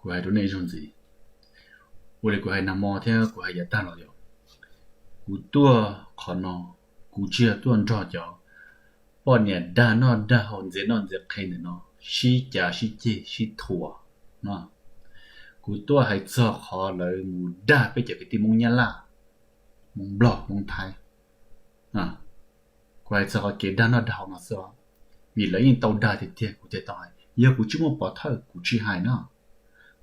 Kuv hais rau nej zaug ntxiv, ua li kuv hais nag hmo thiab kuv hais yav tag los yog, kuv tuaj qhov no, kuv tsis yog tuaj nrog cov poj niam dag noj dag haus ntxias noj ntxias qhe ntawm no sib cav sib ceg sib thuam no. Kuv tuaj hais txog qhov lawv mus dag peb cov kwv tij Hmoob Nyab Laj, Hmoob Nplog, Hmoob Thaib. Kuv hais txog qhov kev dag noj dag haus no xwb, vim lawv yeej tau dag tiag tiag kuv thiaj tau hais. Yog kuv tsis muaj pov thawj kuv tsis hais no.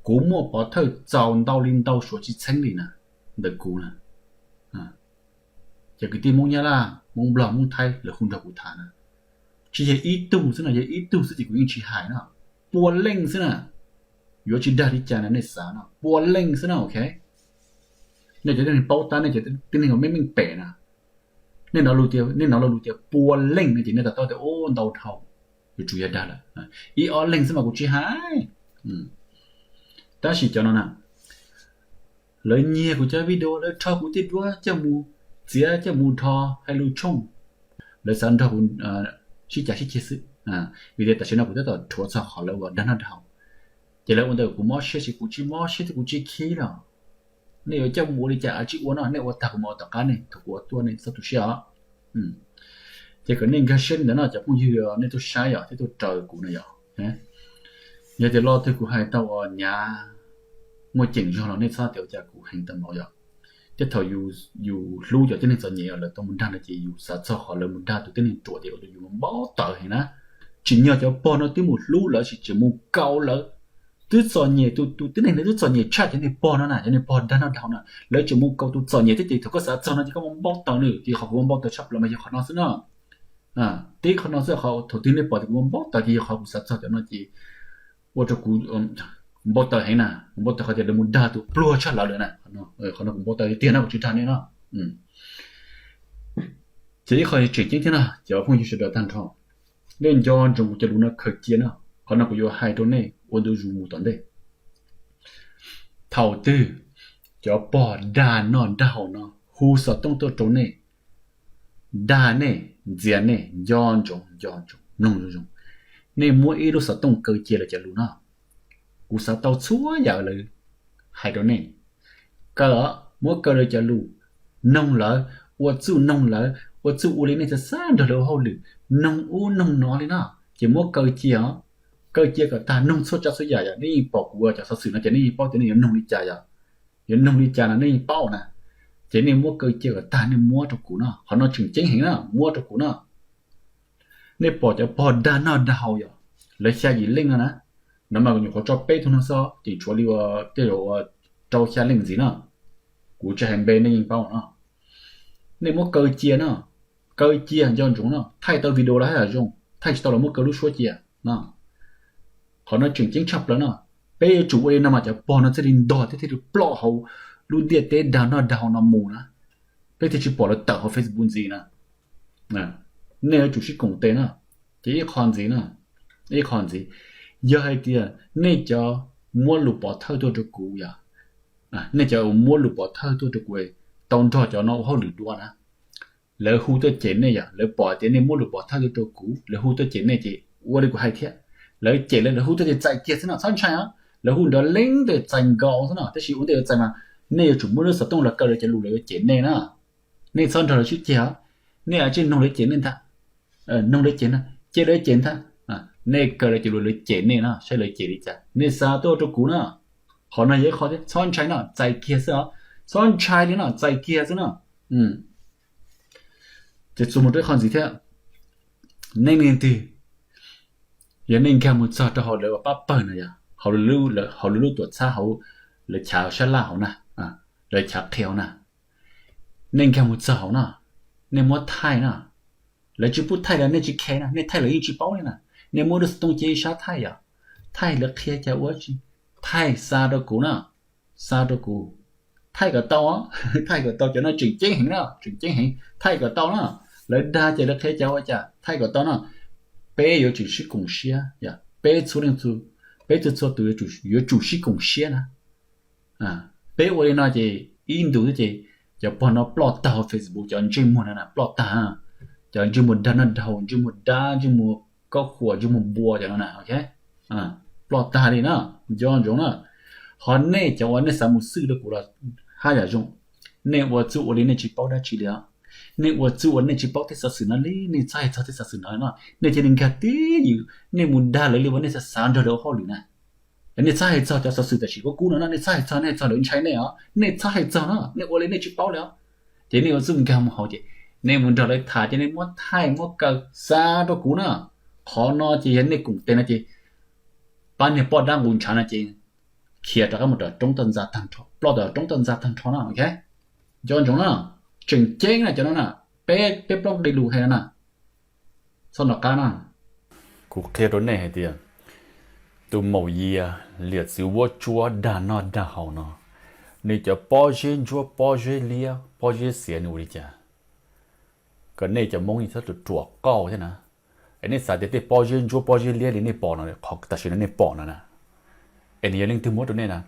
Kuv muaj pov thawj txaus ntau li ntau suav tsis txheeb li na, ntawm kuv na. Cov kwv tij Hmoob Nyab Laj, Hmoob Nplog, Hmoob Thaib lawv hu nrog kuv tham na, tsis yog ib tug xwb no, yog ib tug xwb ces kuv yeej tsis hais no. Pua leej xwb na, yuav tsis dag li cas na nej xav no, pua leej xwb na, ok. Nej cov tib neeg paub tab, nej cov tib neeg uas meej meej pem na, nej hnov, nej hnov lo lus tias pua leej no ces nej to taub tias ub ntau dhau, yuav tsum yog dag lawm. Ib ob leeg xwb mas kuv tsis hais. Tab sis cov no na, lawv nyiag kuv cov video, lawv rho kuv tej duab coj mus txiav coj mus rho hais lus tshooj, lawv xav nrog kuv sib cav sib ceg xwb. Vim tias tam sim no kuv tab tom rhuav txog qhov lawv ua dag noj dag haus, ces lawv ua ntawd kuv mob siab, ces kuv tsis mob siab thiab kuv tsis khib los. Nej yuav coj mus ua li cas tsis ua no, nej ua tag kuv mam ua tom qab nej, thaum kuv ua tuaj nej txhob tu siab os. Ces kom nej nkag siab li ntawd no cov phooj ywg nej tuaj saib yom thiab tuaj raws kuv na yom. Yog tias lo twg kuv hais tau uas hnyav muaj ceem zog los nej txhob tias ua cas kuv heev tau npaum yom. Thiab thaum yus hlub cov tib neeg txom nyem lawv tau mus dag no ces yus xav txog qhov lawv mus dag tus tib neeg ruam ces ua rau yus npau taws heev na. Tsim nyog cov pog no twb mus hlub lawv, tseem mus kaus lawv twb txom nyem, tus tib neeg no twb txom nyem tshaj cov niag pog no na, cov niag pog dag noj dag haus na, lawv tseem mus kaus tus txom nyem thiab ces thaum koj xav txog no ces koj npau taws nws. Ces qhov kuv npau taws tshaj plaws mas yog qhov no xwb no. Tib qhov no xwb, thaum twg nej pom tias kuv npau taws ces yog qhov kuv xav txog cov no ces ua rau kuv npau taws heev na, kuv npau taws qhov tias lawv mus dag tus pluag tshaj lawv lawm na. Qhov no kuv npau taws tiag tiag no, kuv tsis dag nej no. Ces ib qho tseem ceeb thiab no cov phooj ywg sawv daws tag nrho, nej nco ntsoov kuv cov lus no khaws cia no. Qhov no kuv yuav hais rau nej ua ntu zus mus tom ntej. Thaum twg cov pog dag noj dag haus no hu xov tooj tuaj rau nej, dag nej, ntxias nej, nco ntsoov, nco ntsoov, mloog zoo zoo, nej muab ib lub xov tooj kaw cia lawv cov lus no. Kuv xav tau txhua yam lawv hais rau nej. Kaw, muab kaw lawv cov lus, noog lawv, ua txuj noog lawv, ua txuj ua li nej xav xav nrog lawv ua hauj lwm, noog ub noog no li no, ces muab kaw cia os. Kaw cia kom tag, noog txhua tsav txhua yam yom. Nej yeej pom kuv cov xov xwm no ces nej yeej paub tias nej yuav noog li cas yom. Yuav noog li cas no nej yeej paub na. Ces nej muab kaw cia kom tag, nej muab rau kuv no. Qhov no tseem ceeb heev na, muab rau kuv no. Nej pom cov pog dag noj dag haus yom, lawv xya yim leej no na, no mas kuv nyuam qhuav tso peb tug no xwb, ces tshuav li ua tej zaum ua rau xya leej ntxiv no. Kuv tsis hais npe nej yeej paub no. Nej muab kaw cia no, kaw cia nco ntsoov no, thaij tau video los haj yam zoo, thaij tsis tau los muab kaw lub suab cia no. Qhov no tseem ceeb tshaj plaws no. Peb yuav tsum ua li no mas cov pog no thiaj li ntog thiab thiaj li ploj hauv lub ntiaj teb dag noj dag haus no mus na. Peb thiaj tsis pom lawv tawm hauv Facebook ntxiv na. Nej yuav tsum sib koom tes na. Ces ib qho ntxiv na, ib qho ntxiv, yog hais tias nej cov muab lus pov thawj tuaj rau kuv yom, nej cov uas muab lus pov thawj tuaj rau kuv, tau nrog cov no ua hauj lwm dua na, lawv hu tuaj cem nej yom, lawv pom tias nej muab lus pov thawj tuaj rau kuv, lawv hu tuaj cem nej ces ua li kuv hais thiab. Lawv cem lawv, lawv hu tuaj ces txais kiag xwb no, txhob ntshai os. Lawv hu nrov leeb ntawd txais nkaus xwb no, tab sis ua ntej yuav txais mas nej yuav tsum muab lub xov tooj los kaw lawv cov lus, lawv yuav cem nej na. Nej txhob nrog lawv sib ceg os. Nej cia li noog lawv cem nej ntag. Noog lawv cem ntag, cia lawv cem ntag. Nej kaw lawv cov lus, lawv cem nej no, saib lawv cem li cas, nej xa tuaj rau kuv no. Qhov no yog ib qho thiab, txhob ntshai no, txais kiag xwb os. Txhob ntshai li no, txais kiag xwb no. Ces txuas mus rau ib qho ntxiv thiab, nej leej twg yog nej nkag mus txog rau hauv lawv uas pab pawg no yom, hauv lawv lub tuam txhab hauv, lawv chav sab laj hauv na, lawv chav qhia hauv na, nej nkag mus txog hauv no, nej muab thaij no. Lawv tsis pub thaij los nej tsis khe na, nej thaij lawv yeej tsis paub li na. Nej muab lub xov tooj cia ib sab thaij yom, thaij lawv qhia cas ua tsi, thaij xa rau kuv na, xa rau kuv. Thaij kom tau, thaij kom tau, cov no tseem ceeb heev na, tseem ceeb heev, thaij kom tau na. Lawv dag ces lawv qhia cas ua cas, thaij kom tau na. Peb yuav tsum sib koom siab, peb txhua leej, peb txhua txhua tus yuav tsum sib koom siab na. Peb ua li no ces ib ntus xwb ces cov pog no ploj tag hauv Facebook, cov ntsej muag no na ploj tag. Cov ntsej muag dag noj dag haus, ntsej muag dab, ntsej muag kaub huam, ntsej muag npua cov no na, ploj tag li na. Nco ntsoov na, Ho nej cov uas nej xav mus xwb rau kuv los haj yam zoo, nej ua txuj ua li nej tsis paub dab tsi li os. Nej ua txuj ua nej tsis paub tej xov xwm no li, nej txhob hais txog tej xov xwm no no, nej cia li nkag tib ywm, nej mus dag lawv li uas nej xav xav nrog lawv ua hauj lwm na. Nej txhob hais txog cov xov xwm tam sim kuv kub no no, nej txhob hais txog, nej hais txog lawv ntshai nej os, nej txhob hais txog no, nej ua li nej tsis paub li os. Ces nej ua txuj nkag mus hauv ces nej mus nrog lawv tham ces nej muab thaij muab kaw xa rau kuv na. Qhov no ces yog nej koom tes no ces pab niag poj dab nqus ntshav no ces khiav rov qab mus rau roob toj ntxa tag nrho, ploj rau roob toj ntxa tag nrho na, ok. Nco ntsoov na, tseem ceeb na cov no na, peb peb plaub nqe lus hais no na, txhob nov qab na. Kuv qhia rau nej hais tias tus maum Yias liam txwv vuab tsuab dag noj dag haus no, nws cov pob zeb ntsuab pob zeb liab pob zeb xiav nws ua li cas, kom nej cov Hmoob yeej txhob ruam qauj thiab na. Es nej xav tias tej pob zeb ntsuab pob zeb liab li nej pom no, qhov tam sim no nej pom no na, es nws yog leej twg muab rau nej na?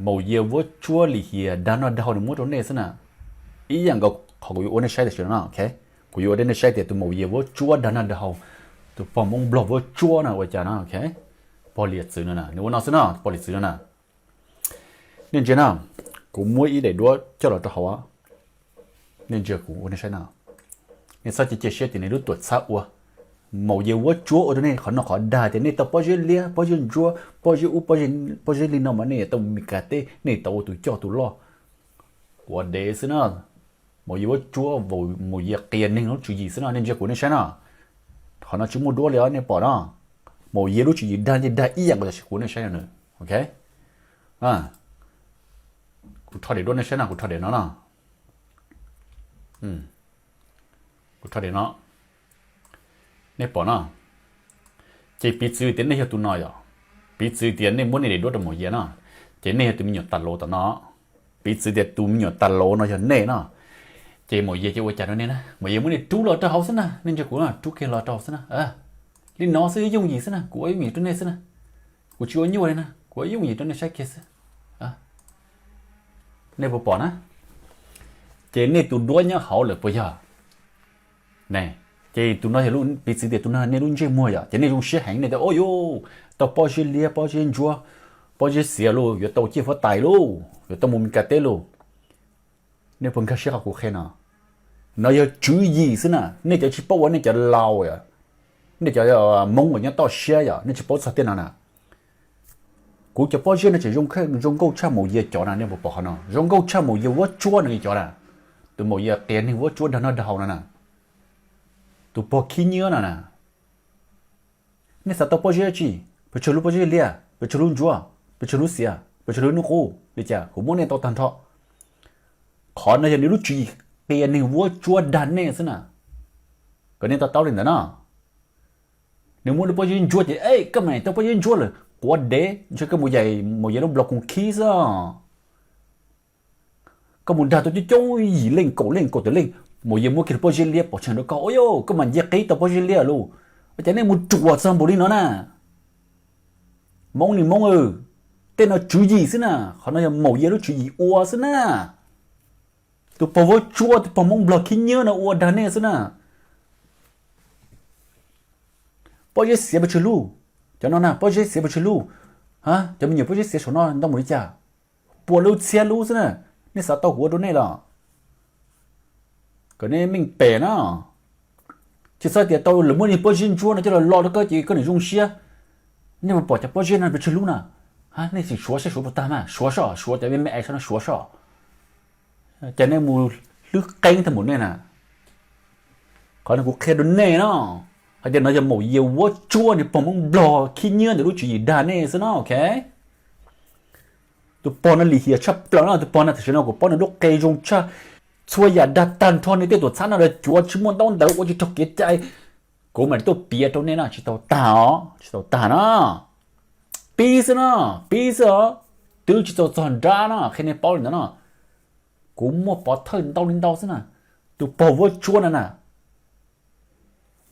Maum Yias vuab tsuab lim hiam dag noj dag haus nws muab rau nej xwb na. Ib yam nkaus qhov kuv yuav ua nej saib tam sim no, ok. Kuv yuav ua nej saib tias tus maum Yias vuab tsuab dag noj dag haus, tus pog Hmoob Nplog vuab tsuab no ua cas no, ok. Pog liam txwv no na, nws ua no xwb no, pog liam txwv no na. Nej ntsia na, kuv muab ib daim duab coj los rau hauv. Nej ntsia kuv ua nej saib no. Nej txhob cia cia siab tias nws lub tuam txhab ua. Maum Yias vuab tsuab ua rau nej qhov no qhov dag tias nej tau pob zeb liab pob zeb ntsuab pob zeb ub pob zeb li no mas nej tau mus Mis Kas teb, nej tau ua tus coj tus loj. Quav dev xwb na. Maum Yias vuab tsuab, maum Yias qias neeg lub tswv yim xwb no, nej ntsia kuv nej saib no. Qhov no tsis muaj duab li os, nej pom no. Maum Yias lub tswv yim dag ces dag ib yam nkaus tam sim kuv nej saib no, ok. Kuv rho daim duab nej saib no, kuv rho daim no no. Kuv rho daim no. Nej pom no. Ces piv txwv tias nej yog tus no yom, piv txwv tias nej muab nej daim duab rau maum Yias no, ces nej yog tus me nyuam tas laus tom no. Piv txwv tias tus me nyuam tas laus no yog nej no, ces maum Yias ces ua cas rau nej na? Maum Yias muab nej rub los rau hauv xwb na, nej ntsia kuv no, rub kiag los rau hauv xwb na. Li no xwb yooj yim xwb na, kuv ua yooj yim rau nej xwb na. Kuv tsis ua nyuaj li na, kuv ua yooj yim rau nej saib kiag xwb. Nej puas pom na? Ces nej tus duab nyob hauv lawm puas yog? Ces tus no yog, piv txwv tias tus no nej lub ntsej muag yom, ces nej zoo siab heev, nej tias, o yus, tau pob zeb liab pob zeb ntsuab, pob zeb xiav lauj, yuav tau ciaj huab tais lauj, yuav tau mus Mis Kas teb lauj. Nej puas nkag siab qhov kuv qhia no? No yog tswv yim xwb na, nej cov tsis paub ua, nej cov laus, nej cov Hmoob uas nyob toj siab yom, nej tsis paub txog tej no na. Kuv cov pob zeb no tseem zoo nkauj tshaj maum Yias cov na, nej puas pom qhov no? Zoo nkauj tshaj maum Yias vuab tsuab no li cov na. Tus maum Yias qias neeg vuab tsuab dag noj dag haus no na. Tus pog khib nyiab no na. Nej xav tau pob zeb dab tsi? Pes tsawg lub pob zeb liab, pes tsawg lub ntsuab, pes tsawg lub xiav, pes tsawg lub hnub qub li cas kuv muab nej tau tag nrho. Qhov no yog nws lub tswv yim qias neeg vuab tsuab dag nej xwb na. Kom nej to taub li ntawd no. Nws muab lub pob zeb ntsuab ces, e, koj mam tau pob zeb ntsuab lawm, quav dev, ntshe koj mus yaim maum Yias lub nplos koos khib xwb. Koj mus dag tau coob coob yim leej kaum leej kaum tawm leej, maum Yias muab kiag lub pob zeb liab pov tseg rau koj, ua yus, koj mam nce qib tau pob zeb liab lauj. Ua cas nej mus ruam txog npaum li no na? Hmoob ni Hmoob, tej no tswv yim xwb na, qhov no yog maum Yias lub tswv yim ua xwb na. Tus pog vuab tsuab, tus pog Hmoob Nplog khib nyiab no ua dag nej xwb na. Pob zeb xiav pes tsawg lub? Cov no na, pob zeb xiav pes tsawg lub? Cov me nyuam pob zeb xiav saum no ntau npaum li cas? Pua lub txhiab lub xwb na. Nej xav tau kuv ua rau nej los? Kom nej meej pem na. Tsis txhob tias tau lawv muab niag pob zeb ntsuab no coj los lo rau koj ces koj niam zoo siab. Nej puas pom cov pob zeb no pes tsawg lub na? Nej tsis suav saib suav puas tag mas, suav soj, suav cov me me es soj no suav soj. Ces nej mus hlwb qeeb tag npaum nej na. Qhov no kuv qhia rau nej no, hais tias no yog maum Yias vuab tsuab, nws pog Hmoob Nplog khib nyiab ntawm lub tswv yim dag nej xwb no, ok. Tus pog no lim hiam tshaj plaws no, tus pog no tam sim no kuv paub nws lub qe zoo tshaj, txhua yam dag tag nrho, nws tej tuam txhab no lawv cuav tsis muaj ntaub ntawv ua tsis raug kev cai. Kuv mam li tuaj piav rau nej no, tsis tau tag os, tsis tau tag no. Pib xwb no, pib xwb os, twb tsis tau txog nrab no, qhia nej paub li ntawd no. Kuv muaj pov thawj ntau li ntau xwb na. Tus pog vuab tsuab no na,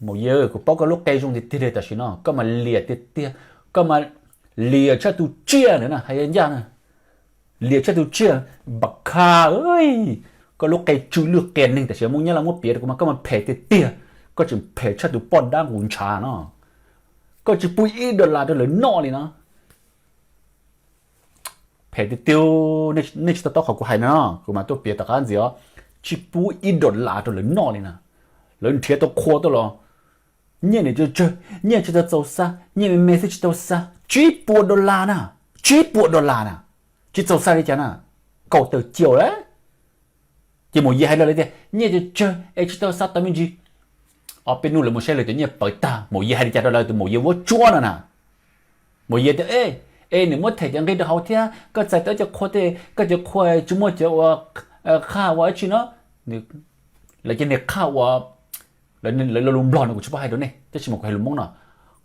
maum Yias, kuv paub koj lub qe zoo tiag tiag li tam sim no, koj mas liam tiag tiag, koj mas liam tshaj tus tsiaj ntawd na, hais ncaj na, liam tshaj tus tsiaj, npam kha, koj lub qe tsw lwj qias neeg tam sim no Hmoob Nyab Laj muab piav rau kuv mas koj mas phem tiag tiag, koj tseem phem tshaj tus poj dab nqus ntshav no, koj tsis pub ib dollar rau lawv noj li no. Them tiag tiag, nej tsis to taub qhov kuv hais no, kuv mam tuaj piav tom qab ntxiv os. Tsis pub ib dollar rau lawv noj li na. Lawv nrhiav tau qhua tuaj los nyiaj niam tsawg tsawg, nyiaj tsis tau txaus xa, nyiaj me me xwb tsis tau xa, tsib puas dollar na, tsib puas dollar na, tsis txaus xa li cas na, kaum tawm caum lawm. Ces maum Yias hais rau lawv tias nyiaj tsawg tsawg es tsis tau xa tau me ntsis. Ob peb hnub lawv mus saib lawv cov nyiaj pawv tag, maum Yias hais li cas rau lawv tus maum Yias vuab tsuab no na. Maum Yias tias, e, es nws muab them cov nqi rau hauv thiab, koj txais tau cov qhua tej, koj cov qhua tsis muaj cov ua qhaj ua dab tsi no. Lawv cov niag qhaj ua, lawv lo lus Nplog no kuv tsis paub hais rau nej, tab sis mas kuv hais lus Hmoob no.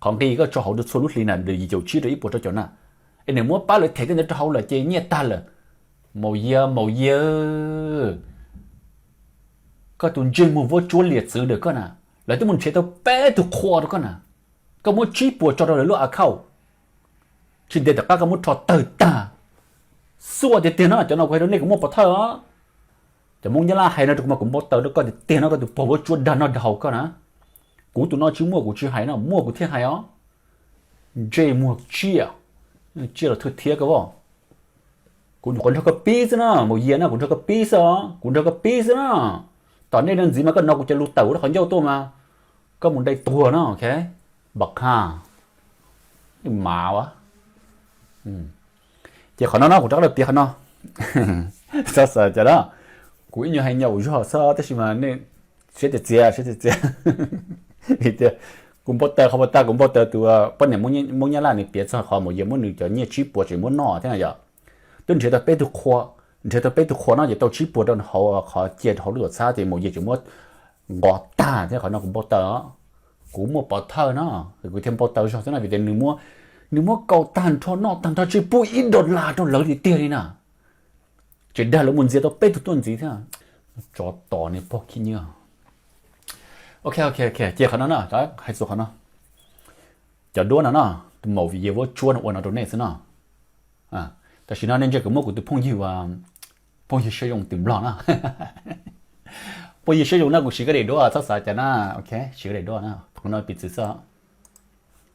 Qhov nqi koj tso hauv rau txhua lub hli na, yim caum tsib rau ib puas rau caum na. Es nws muab pab lawv them tej ntawd rau hauv lawm ces nyiaj tag lawm. Maum Yias, maum Yias, koj tus ntsej muag vuab tsuab liam txwv ntawm koj na, lawv twb mus nrhiav tau peb tug qhua rau koj na, koj muab tsib puas tso rau lawv lub account, tsis ntev tom qab koj muab rho tawg tag. Xuaj tiag tiag no, cov no kuv hais rau nej kuv muaj pov thawj os. Cov Hmoob Nyab Laj hais no rau kuv mas kuv npau taws rau koj tiag tiag no, koj tus pog vuab tsuab dag noj dag haus koj na. Kuv tus no tsis muaj kuv tsis hais no, muaj kuv thiaj hais os. Ntsej muag tsiaj, tsiaj los thwj thiab koj as. Kuv nyuam qhuav nrog koj pib xwb na, maum Yias na, kuv nrog koj pib xwb os, kuv nrog koj pib xwb na. Tom nej no ntxiv mas koj hnov kuv cov lus tawm ua qhov ncauj tuaj mas koj mus dai tuag no, ok. Npam qha, mav a. Ces qhov no no kuv rov qab los piav qhov no. Xav xav cas na, kuv ib nyuag hais nyaum zog xwb tab sis mas nej siab txias txias, siab txias txias. Vim tias kuv npau taws, qhov npau taws, kuv npau taws tus poj niam Hmoob Nyab Laj nws piav txog qhov maum Yias muab nws cov nyiaj tsib puas tseem muab noj thiab no yom. Twb nrhiav tau peb tug qhua, nrhiav tau peb tug qhua no ces tau tsib puas rau hauv qhov cia rau hauv lub tuam txhab ces maum Yias tseem muab nqos tag thiab, qhov no kuv npau taws os. Kuv muaj pov thawj no, kuv thiaj npau taws zog xwb no, vim tias nws muab kaus tag nrho noj tag nrho tsis pub ib dollar rau lawv tiag tiag li na. Tseem dag lawv mus ntxias tau peb tug tuaj ntxiv thiab. Tsov tom niag pog khib nyiab. Ok, ok, ok, ces qhov no na, hais txog qhov no, cov duab no no, tus maum Yias vuab tsuab no ua no rau nej xwb no. Tam sim no nej ntsia kuv muab kuv tus phooj ywg, phooj ywg siab zoo twm Nplog na. Phooj ywg siab zoo no kuv siv koj daim duab txhob xav cas na, ok, siv koj daim duab na, qhov no piv txwv xwb.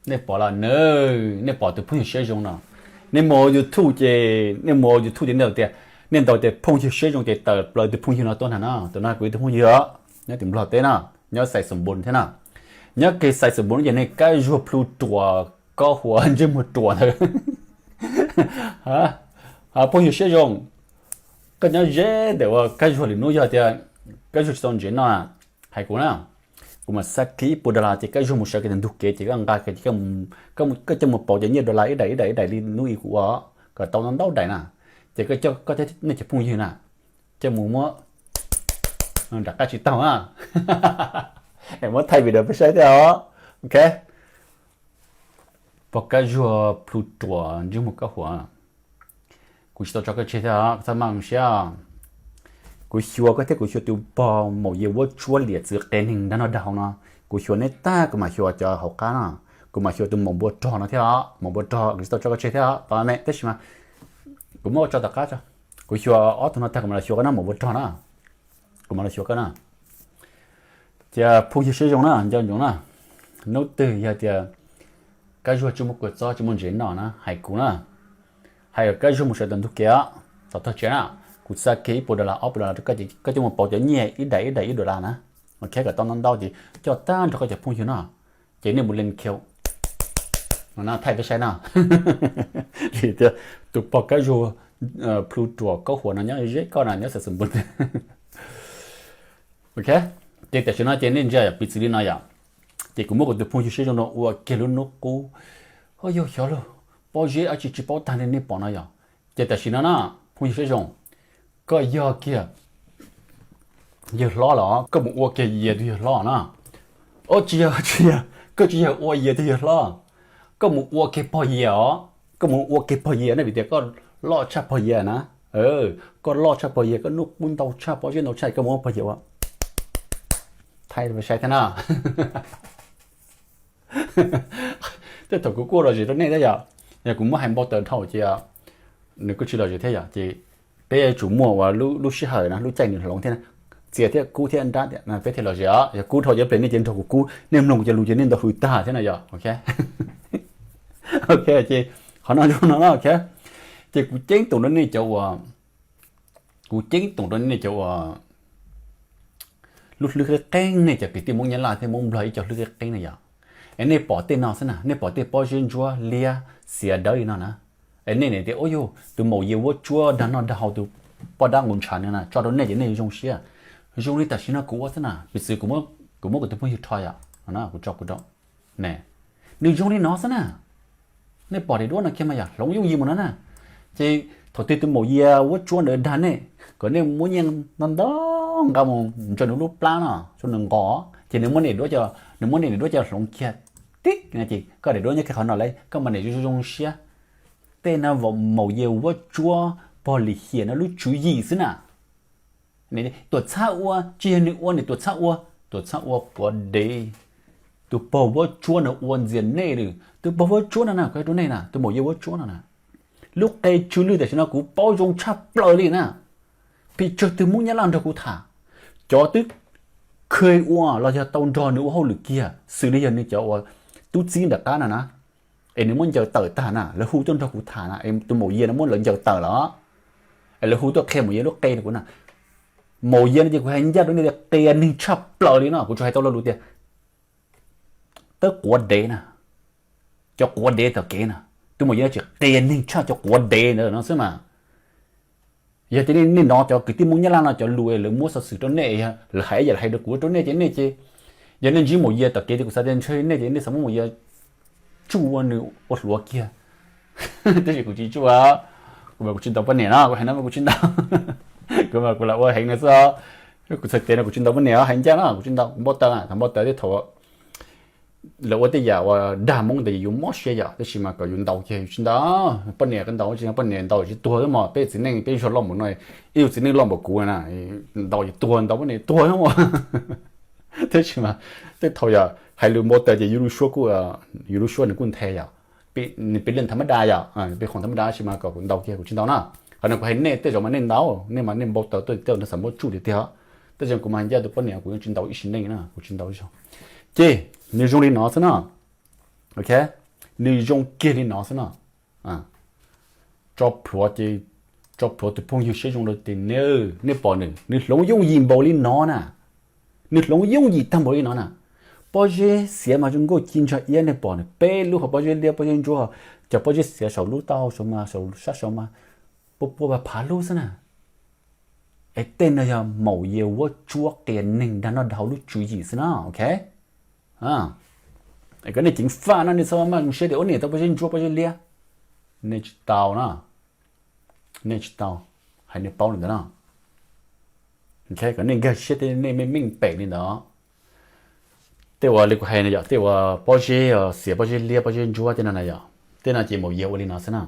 Nej pom los na, nej pom tus phooj ywg siab zoo no, nej mus YouTube ces, nej mus YouTube ces nej tias, nej ntaus tias phooj ywg siab zoo ces tawm plaws tus phooj ywg no tuaj na no. Tus no kuv ib tug phooj ywg os, nyob tim Nplog teb no, nyob Xais Xus Npus thiab no. Nyob kiag Xais Xus Npus no ces niag Kab Zuag plhu ruam, kaub huam ntsej muag ruam ntawd. Phooj ywg siab zoo, koj nyob ze ntawm ua Kab Zuag lwm hnub yog tias Kab Zuag tsis tau ntsev no, hais kuv na, kuv mam xa kiag ib puas dollar ces Kab Zuag mus sawv kiag ntug kev ces koj nqa kiag ces koj coj mus pauv cov nyiaj dollar ib daim ib daim ib daim li hnub ib kuv ua, kom tau ntau ntau daim na. Ces koj coj koj thiab nej cov phooj ywg na, coj mus muab nram qab tsis taug na, es muab thaij video peb saib thiab os. Ok. Pog Kab Zuag plhu ruam ntsej muag kaub huam, kuv tsis tau tso koj tseg thiab, txhob maj siab. Kuv xyuas koj thiab kuv xyuas tus pog maum Yias vuab tsuab liam txwv qe neeg dag noj dag haus no, kuv xyuas neb tag kuv mam xyuas cov hauv qab no, kuv mam xyuas tus maum npua rog no thiab, maum npua rog kuv tsis tau tso koj tseg thiab tau me, tab sis mas kuv muab koj tso tom qab tso. Kuv xyuas ob tug no tag kuv mam los xyuas koj na, maum npua rog na, kuv mam los xyuas koj na. Ces phooj ywg siab zoo na, nco ntsoov na, hnub twg yog tias Kab Zuag tsis muaj kua txob tsis muaj ntsev noj na hais kuv na, hais kom Kab Zuag mus sawv tom ntug kev os, tom tog tsev na, kuv xa kiag ib puas dollar ob puas dollar rau koj ces koj coj mus pauv cov nyiaj ib daim ib daim ib dollar na, ok, kom tau ntau ntau ces coj tag nrho koj cov phooj ywg no, ces nej mus leej khiu no thaij peb saib na. Vim tias tus pog Kab Zuag plhu ruam kaub huam no nyob ze koj na, nyob Xais Xus Npus. Ok, ces tam sim no ces nej ntsia yom, piv txwv li no yom, ces kuv muab kuv tus phooj ywg siab zoo no ua kiag lub hnub qub, ho yog xyov lug pob zeb dab tsi tsis paub tag li nej pom no yom. Ces tam sim no na, phooj ywg siab zoo, koj yog kiag yawg hlob los koj mus ua kiag Yias tus yawg hlob na. Tsis yog, tsis yog, koj tsis yog ua Yias tus yawg hlob, koj mus ua kiag pog Yias os, koj mus ua kiag pog Yias na, vim tias koj loj tshaj pog Yias na. Koj loj tshaj pog Yias, koj hnub qub ntau tshaj, pob zeb ntau tshaj, koj mus ua pog Yias ua. Thaij saib thiab na. Tej thaum kuv kuj lom zem rau nej thiab yom, yog kuv muab hais npau taws dhau ces nws kuj tsis lom zem thiab yom, ces peb yuav tsum muaj ua lub sij hawm no lub caij nws hloov thiab, txias thiab kub thiab nrab thiab peb thiaj lom zem os. Yog kub dhau ces pem nej ces nrog kuv kub, nej mloog kuv cov lus ces nej ntaus hws tag thiab no yom. Ok, ces qhov no zoo no, ok. Ces kuv ceeb toom rau nej cov uas, kuv ceeb toom rau nej cov uas lub hlwb qeeb qeeb, nej cov kwv tij Hmoob Nyab Laj thiab Hmoob Nplog ib co hlwb qeeb qeeb na yom. Es nej pom tej no xwb na, nej pom tej pob zeb ntsuab liab xiav dawb li no na, es nej nim tias, ua yug tus maum yia vuab tsuab dag noj dag haus tus poj dab nqus ntshav no na, tso rau nej ces nej zoo siab. Zoo li tam sim no kuv ua xwb na, piv txwv kuv muab kuv tus phooj ywg rho yom, kuv tso kuv rau ne, nws zoo li no xwb na. Nej pom daim duab no kiag mas yog hloov yooj yim mus no na. Ces thaum twg tus maum yia vuab tsuab ntawd dag nej, kom nej muab nyiaj ntau ntau nqa mus ntsaws nws lub plab no, nws nqos, ces nws muab nej daim duab coj, nws muab nej daim duab coj hloov kiag tib no ces koj daim duab nyob kiag qhov no lawm, koj mas niam zoo zoo siab. Tej no maum yia vuab tsuab pog lim hiam no lub tswv yim xwb na. Tuam txhab ua, tsis yog nws ua, nws tuam txhab ua, tuam txhab ua quav dev. Tus pog vuab tsuab no ua ntxias nej lawm, tus pog vuab tsuab no na, kuv hais rau nej na, tus maum yia vuab tsuab no na, lub qe tsw lwj tam sim no kuv paub zoo tshaj plaws li na. Pes tsawg tug Hmoob Nyab Laj nrog kuv tham, cov twb kheev ua los yog tau nrog nws ua hauj lwm kiag xws li yog nws cov uas tub txib nram qab no na, es nws muab ncaws tawm tag na, lawv hu tuaj nrog kuv tham na, es tus maum yia no muab lawv ncaws tawm lawm, es lawv hu tuaj qhia maum yia lub qe rau kuv na. Maum yia no ces kuv hais ncaj rau nej tias qias neeg tshaj plaws li no, kuv tsuas hais tau lo lus tias tawb quav dev na, cov quav dev tom kev na. Tus maum yia no tsis qias neeg tshaj cov quav dev ntawd no xwb mas. Yog tias nej hnov cov kwv tij Hmoob Nyab Laj no cov lus lawv muab xov xwm rau nej, lawv hais ib yam li hais rau kuv rau nej ces nej ces, yog nej ntsib maum yia tom kev ces kuv xav tias ntshe nej ces nej xav muab maum yia tsuj ua nws ua hluav kiag. Tab sis kuv tsis tsuj, kuv mas kuv tsis ntaus poj niam no, kuv hais no mas kuv tsis ntaus. Kuv mas kuv lam ua heev no xwb, kuv txhais tes no kuv tsis ntaus poj niam, hais ncaj no kuv tsis ntaus, kuv npau taws, thaum npau taws thiab thaum lawv ua tej yam uas dag Hmoob ntawd yus mob siab yom, tab sis mas kom yus ntaus kiag yus tsis ntaus. Poj niam koj ntaus tsis, poj niam ntaus tsis tuag xwb mog, peb txiv neej peb zog loj npaum no, ib tug txiv neej loj npaum kuv na, ntaus yus tuag, ntaus poj niam tuag xwb mog. Tab sis mas tej thaum yog hais lus npau taws ces yus lub suab kuj, yus lub suab nws kuj nthe yom, nws pib leej tham mab da yom, pib khoom tham mab da, tab sis mas kom kuv ntaus kiag kuv tsis ntaus na. Qhov no kuv hais nej tej zaum mas nej ntaus, nej mas nej npau taws tuaj tej no xav muab tsuj tiag tiag, tab sis kuv mas hais ncaj tus poj niam kuv yeej tsis ntaus ib sim neej na, kuv tsis ntaus ib zaug. Ces nws zoo li no xwb na, ok, nws zoo kiag li no xwb na. Tso plhuav ces, tso plhuav tus phooj ywg siab zoo rau tias nej, nej pom nws, nws hloov yooj yim npaum li no na, nws hloov yooj yim tag npaum li no na. Pob zeb xiav mas zoo nkauj ci ntsa iab, nej pom nws peb lub hauv pob zeb liab pob zeb ntsuab, cov pob zeb xiav saum lub taub hau saum mas, saum sab saud mas, puas puas phav phav lub xwb na. Es tej no yog maum yia vuab tsuab qias neeg dag noj dag haus lub tswv yim xwb na, ok. Es kom nej ceev faj no, nej txhob maj zoo siab tias ua niam tau pob zeb ntsuab pob zeb liab, nej tsis tau na, nej tsis tau, hais nej paub li ntawd na. Kom nej nkag siab thiab nej meej meej pem li ntawd. Tej uas li kuv hais no yom, tej uas pob zeb xiav pob zeb liab pob zeb ntsuab tej no na yom, tej no ces maum yia ua li no xwb na.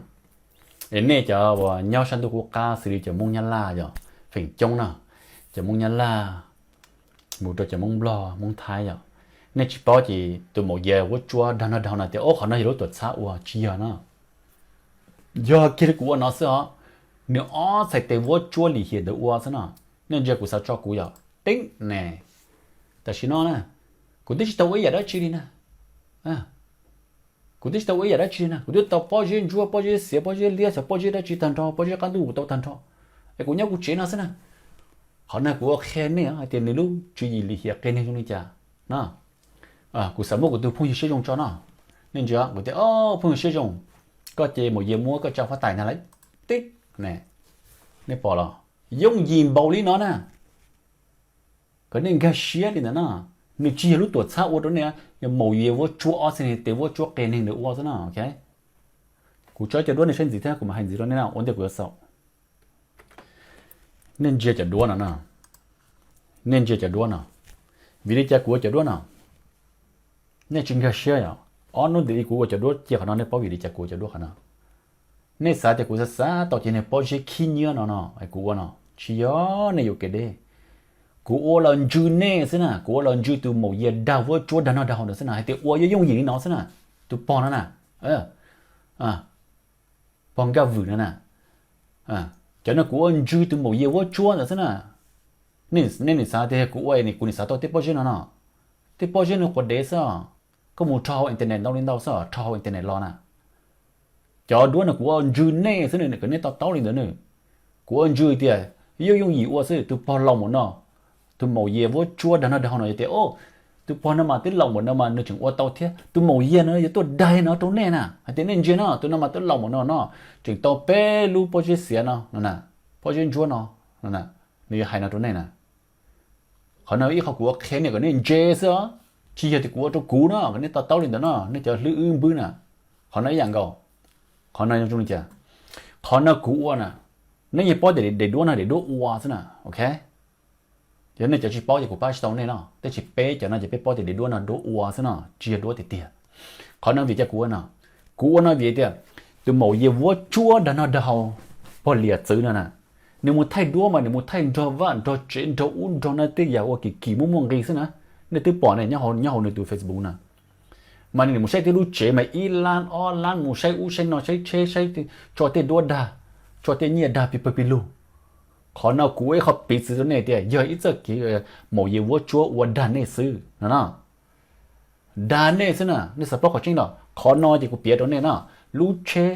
Es nej cov uas nyob sab ntuj qub qab xws li cov Hmoob Nyab Laj yom, feem coob na, cov Hmoob Nyab Laj mus rau cov Hmoob Nplog Hmoob Thaib yom, nej tsis paub ces tus maum yia vuab tsuab dag noj dag haus no tias ob qhov no yog lub tuam txhab ua, tsis yog na. Yog kiag li kuv ua no xwb os, nws ob txhais tes vuab tsuab lim hiam ntawd ua xwb no. Nej ntsia kuv xav tso kuv yom, teeb ne, tam sim no na, kuv twb tsis tau ua ib yam dab tsi li na. Kuv twb tsis tau ua ib yam dab tsi na, kuv twb tau pob zeb ntsuab pob zeb xiav pob zeb liab xyov pob zeb dab tsi tag nrho, pob zeb qab ntuj kuv tau tag nrho. Es kuv nyob kuv tsev no xwb na. Qhov no kuv ua qhia nej hais tias nws lub tswv yim lim hiam qias neeg zoo li cas na. Kuv xav muab kuv tus phooj ywg siab zoo tso no. Nej ntsia kuv tias, o, phooj ywg siab zoo, koj ces maum yia muab koj tsa huab tais ntag lauj. Tib ne, nej pom los, yooj yim npaum li no na. Kom nej nkag siab li ntawd na. Nws tsis yog lub tuam txhab ua rau nej, yog maum yia vuab tsuab ob txhais tes vuab tsuab qias neeg ntawd ua xwb na, ok. Kuv tso cov duab nej saib ntxiv thiab kuv mam hais ntxiv rau nej na, ua ntej kuv yuav xaus. Nej ntsia cov duab no na. Nej ntsia cov duab no. Vim li cas kuv ua cov duab no? Nej tsis nkag siab yom? Ob hnub ntawd kuv ua cov duab cia qhov no, nej paub vim li cas kuv ua cov duab qhov no? Nej xav tias kuv xav xav tau cov niag pob zeb khib nyiab no no es kuv ua no, tsis yog, nej yuam kev deb. Kuv ua los ntswj nej xwb na, kuv ua los ntswj tus maum yia dag vuab tsuab dag noj dag haus ntawd xwb na, hais tias ua yooj yooj yim li no xwb na, tus pog no na, pog Nkaj Vwm no na. Cov no kuv ua ntswj tus maum yia vuab tsuab ntawd xwb na. Nej nim xav tias kuv ua, kuv nim xav tau tej pob zeb no no. Tej pob zeb no quav dev xwb os. Koj mus rho hauv internet ntau li ntau xwb os, rho hauv internet los na. Cov duab no kuv ua ntswg nej xwb na, kom nej to taub li ntawd na. Kuv ua ntswg tias yooj yooj yim ua xwb, tus pog laus npaum no, tus maum yia vuab tsuab dag noj dag haus no yog tias, o, tus pog no mas twb laus npaum no mas nws tseem ua tau thiab, tus maum yia no yuav tuaj dag no rau nej na, hais tias nej ntsia no, tus no mas twb laus npaum no no, tseem tau peb lub pob zeb xiav no, pob zeb ntsuab no, nws yuav hais no rau nej na. Qhov no ib qho kuv ua qhia nej kom nej ntse xwb os, tsis yog tias kuv ua rau kuv no, kom nej to taub li ntawd no, nej cov hlwb wb npwb na. Qhov no ib yam nkaus, qhov no zoo li cas? Qhov no kuv ua na, nej yeej paub tias daim duab no daim duab ua xwb na, ok. Yog nej cov tsis paub ces kuv pab tsis tau nej no, tab sis peb cov no ces peb paub tias daim duab no duab ua xwb no, tsis yog duab tiag tiag. Qhov no vim cas kuv ua no? Kuv ua no vim tias tus maum yia vuab tsuab dag noj dag haus pog liam txwv no na, nws mus thaij duab mas nws mus thaij nrog vaj nrog tsev nrog ub nrog no tej yam ua kim kim muaj muaj nqis xwb na. Nej twb pom ne, nyob hauv nws tus Facebook na, mas nws mus saib tej lub tsev mas ib lab ob lab, mus saib ub saib no, saib tsheb, saib, tso tej duab dag, tso tej nyiaj dag plig pawg plig lug. Qhov no kuv ua ib qho piv txwv rau nej tias yog ib txoj kev maum yia vuab tsuab ua dag nej xwb no na. Dag nej xwb na, nej xav paub qhov tseeb los qhov no ces kuv piav rau nej no. Lub tsheb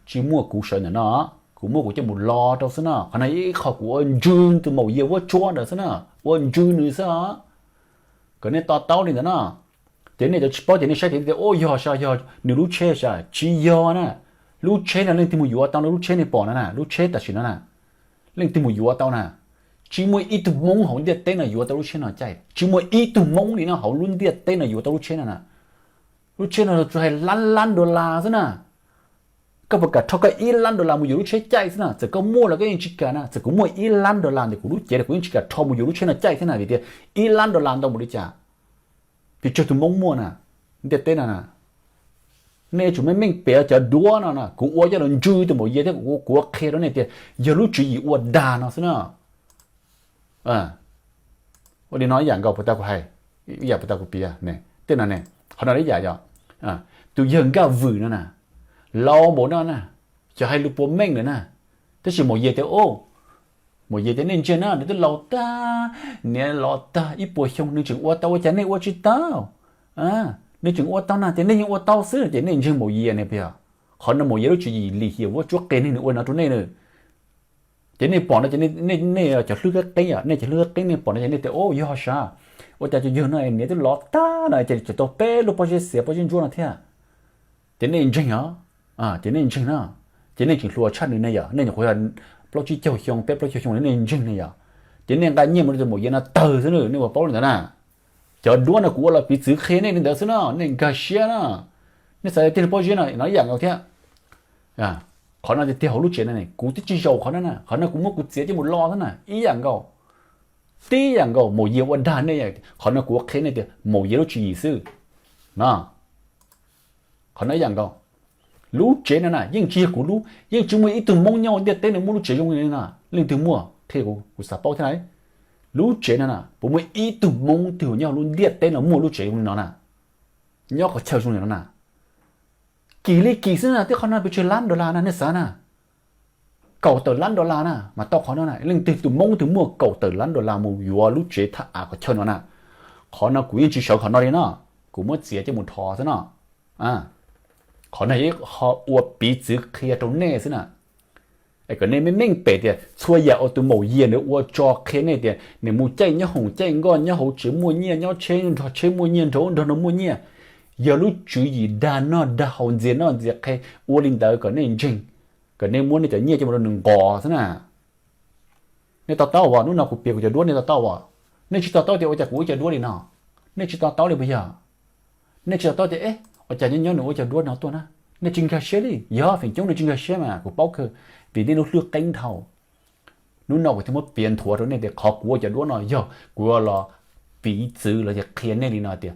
tsis muaj kuv sawv ntawm no, kuv muab kuv coj mus lo rau xwb no. Qhov no ib qho kuv ua ntswg tus maum yia vuab tsuab ntawd xwb na, ua ntswg nws xwb os. Kom nej to taub li ntawd no. Ces nej cov tsis paub ces nej saib ces tias, o, yog sas, yog nws lub tsheb sas, tsis yog na. Lub tsheb no leej twg mus yuav tau no, lub tsheb nej pom no na, lub tsheb tam sim no na, leej twg mus yuav tau na? Tsis muaj ib tug Hmoob hauv ntiaj teb no yuav tau lub tsheb no caij, tsis muaj ib tug Hmoob li no hauv lub ntiaj teb no yuav tau lub tsheb no na. Lub tsheb no tsuas hais lab lab dollar xwb na. Koj puas kam rho koj ib lab dollar mus yuav lub tsheb caij xwb na? Txawm koj muaj los koj yeej tsis kam na, txawm kuv muaj ib lab dollar ntawm kuv lub cev los kuv yeej tsis kam rho mus yuav lub tsheb no caij thiab na, vim tias ib lab dollar ntau npaum li cas, pes tsawg tus Hmoob muaj na, ntiaj teb no na. Nej yuav tsum meej meej pem cov duab no na, kuv ua coj los ntswg tus maum yia thiab kuv, kuv qhia rau nej tias yog lub tswv yim ua dag no xwb na. Ua li no ib yam nkaus puas tas kuv hais, ib yam puas tas kuv piav ne? Tej no ne, qhov no ib yam yog tus yawg Nkaj Vwm no na, laus npaum no na, xyov hais lus puas meej lawm na, tab sis maum yia tias, o, maum yia tias nej ntsia na, nws twb laus tag, niam los tag ib puas xyoo nws tseem ua tau, ua cas nej ua tsis tau? Nws tseem ua tau na, tias nej yeej ua tau xwb, ces nej ntseeg maum yia ne puas yog? Qhov no maum yia lub tswv yim lim hiam vuab tsuab qia neeg nws ua no rau nej na. Ces nej pom no ces nej cov hlwb qeeb qeeb, nej cov hlwb qeeb qeeb nej pom no ces nej tias, o, yog sas, ua cas tus yawg no niam twb los tag no ces tseem tau peb lub pob zeb xiav pob zeb ntsuab no thiab. Ces nej ntseeg os, ces nej ntseeg na, ces nej tseem hluas tshaj nws ne yom, nej nyuam qhuav yog plaub tsib caug xyoo, peb plaub caug xyoo nej ntseeg ne yom. Ces nej nqa nyiaj mus rau tus maum yia no tawg xwb na, nej puas paub li ntawd na? Cov duab no kuv ua los piv txwv qhia nej li ntawd xwb no, nej nkag siab na. Nej xav tias tij laug Pob Zeb no no ib yam nkaus thiab. Qhov no tiag tiag hauv lub tsev no ne, kuv twb tsis zaum qhov no na, qhov no kuv muab kuv txiav coj mus lo xwb na, ib yam nkaus. Tib yam nkaus, maum yia ua dag nej, qhov no kuv qhia nej tias maum yia lub tswv yim xwb. Qhov no ib yam nkaus. Lub tsev no na yeej tsis yog kuv lub, yeej tsis muaj ib tug Hmoob nyob hauv ntiaj teb no muaj lub tsev zoo li no. Leej twg muaj qhia kuv, kuv xav paub thiab na. Lub tsev no na puas muaj ib tug Hmoob twg nyob hauv lub ntiaj teb no muaj lub tsev zoo li no na, nyob qhov chaw zoo li no na? Kim li kim xwb na, twb qhov no pes tsawg lab dollar na, nej xav na? Kaum tawm lab dollar na mas tau qhov no na. Leej twg tus Hmoob twg muaj kaum tawm lab dollar mus yuav lub tsev thaj av qhov chaw no na? Qhov no kuv yeej tsis sawv qhov no li no, kuv muab txiav coj mus rho xwb no. Qhov no ib qho ua piv txwv qhia rau nej xwb na. Es kom nej meej meej pem tias txhua yam uas tus maum yia nws ua tso qhia nej tias nws mus caij nyob hoom caij nkoj, nyob hauv tsev muaj nyiaj, nyob tsheb nrog tsheb muaj nyiaj, nrog ub nrog no muaj nyiaj, yog lub tswv yim dag noj dag haus ntxias noj ntxias qhe. Ua li ntawd kom nej ntseeg, kom nej muab nej cov nyiaj coj mus rau nws nqos xwb na. Nej to taub as, hnub no kuv piav kuv cov duab nej to taub as. Nej tsis to taub tias ua cas kuv ua cov duab li no? Nej tsis to taub li puas yog? Nej tsis to taub tias, ua cas nyob nyob nws ua cov duab no tuaj na? Nej tsis nkag siab li. Yog feem coob nej tsis nkag siab mas kuv paub kawg, vim nej lub hlwb qeeb dhau. Hnub no kuv thiaj muab piav nthuav rau nej tias qhov kuv ua cov duab no yog kuv los piv txwv los yog qhia nej li no tias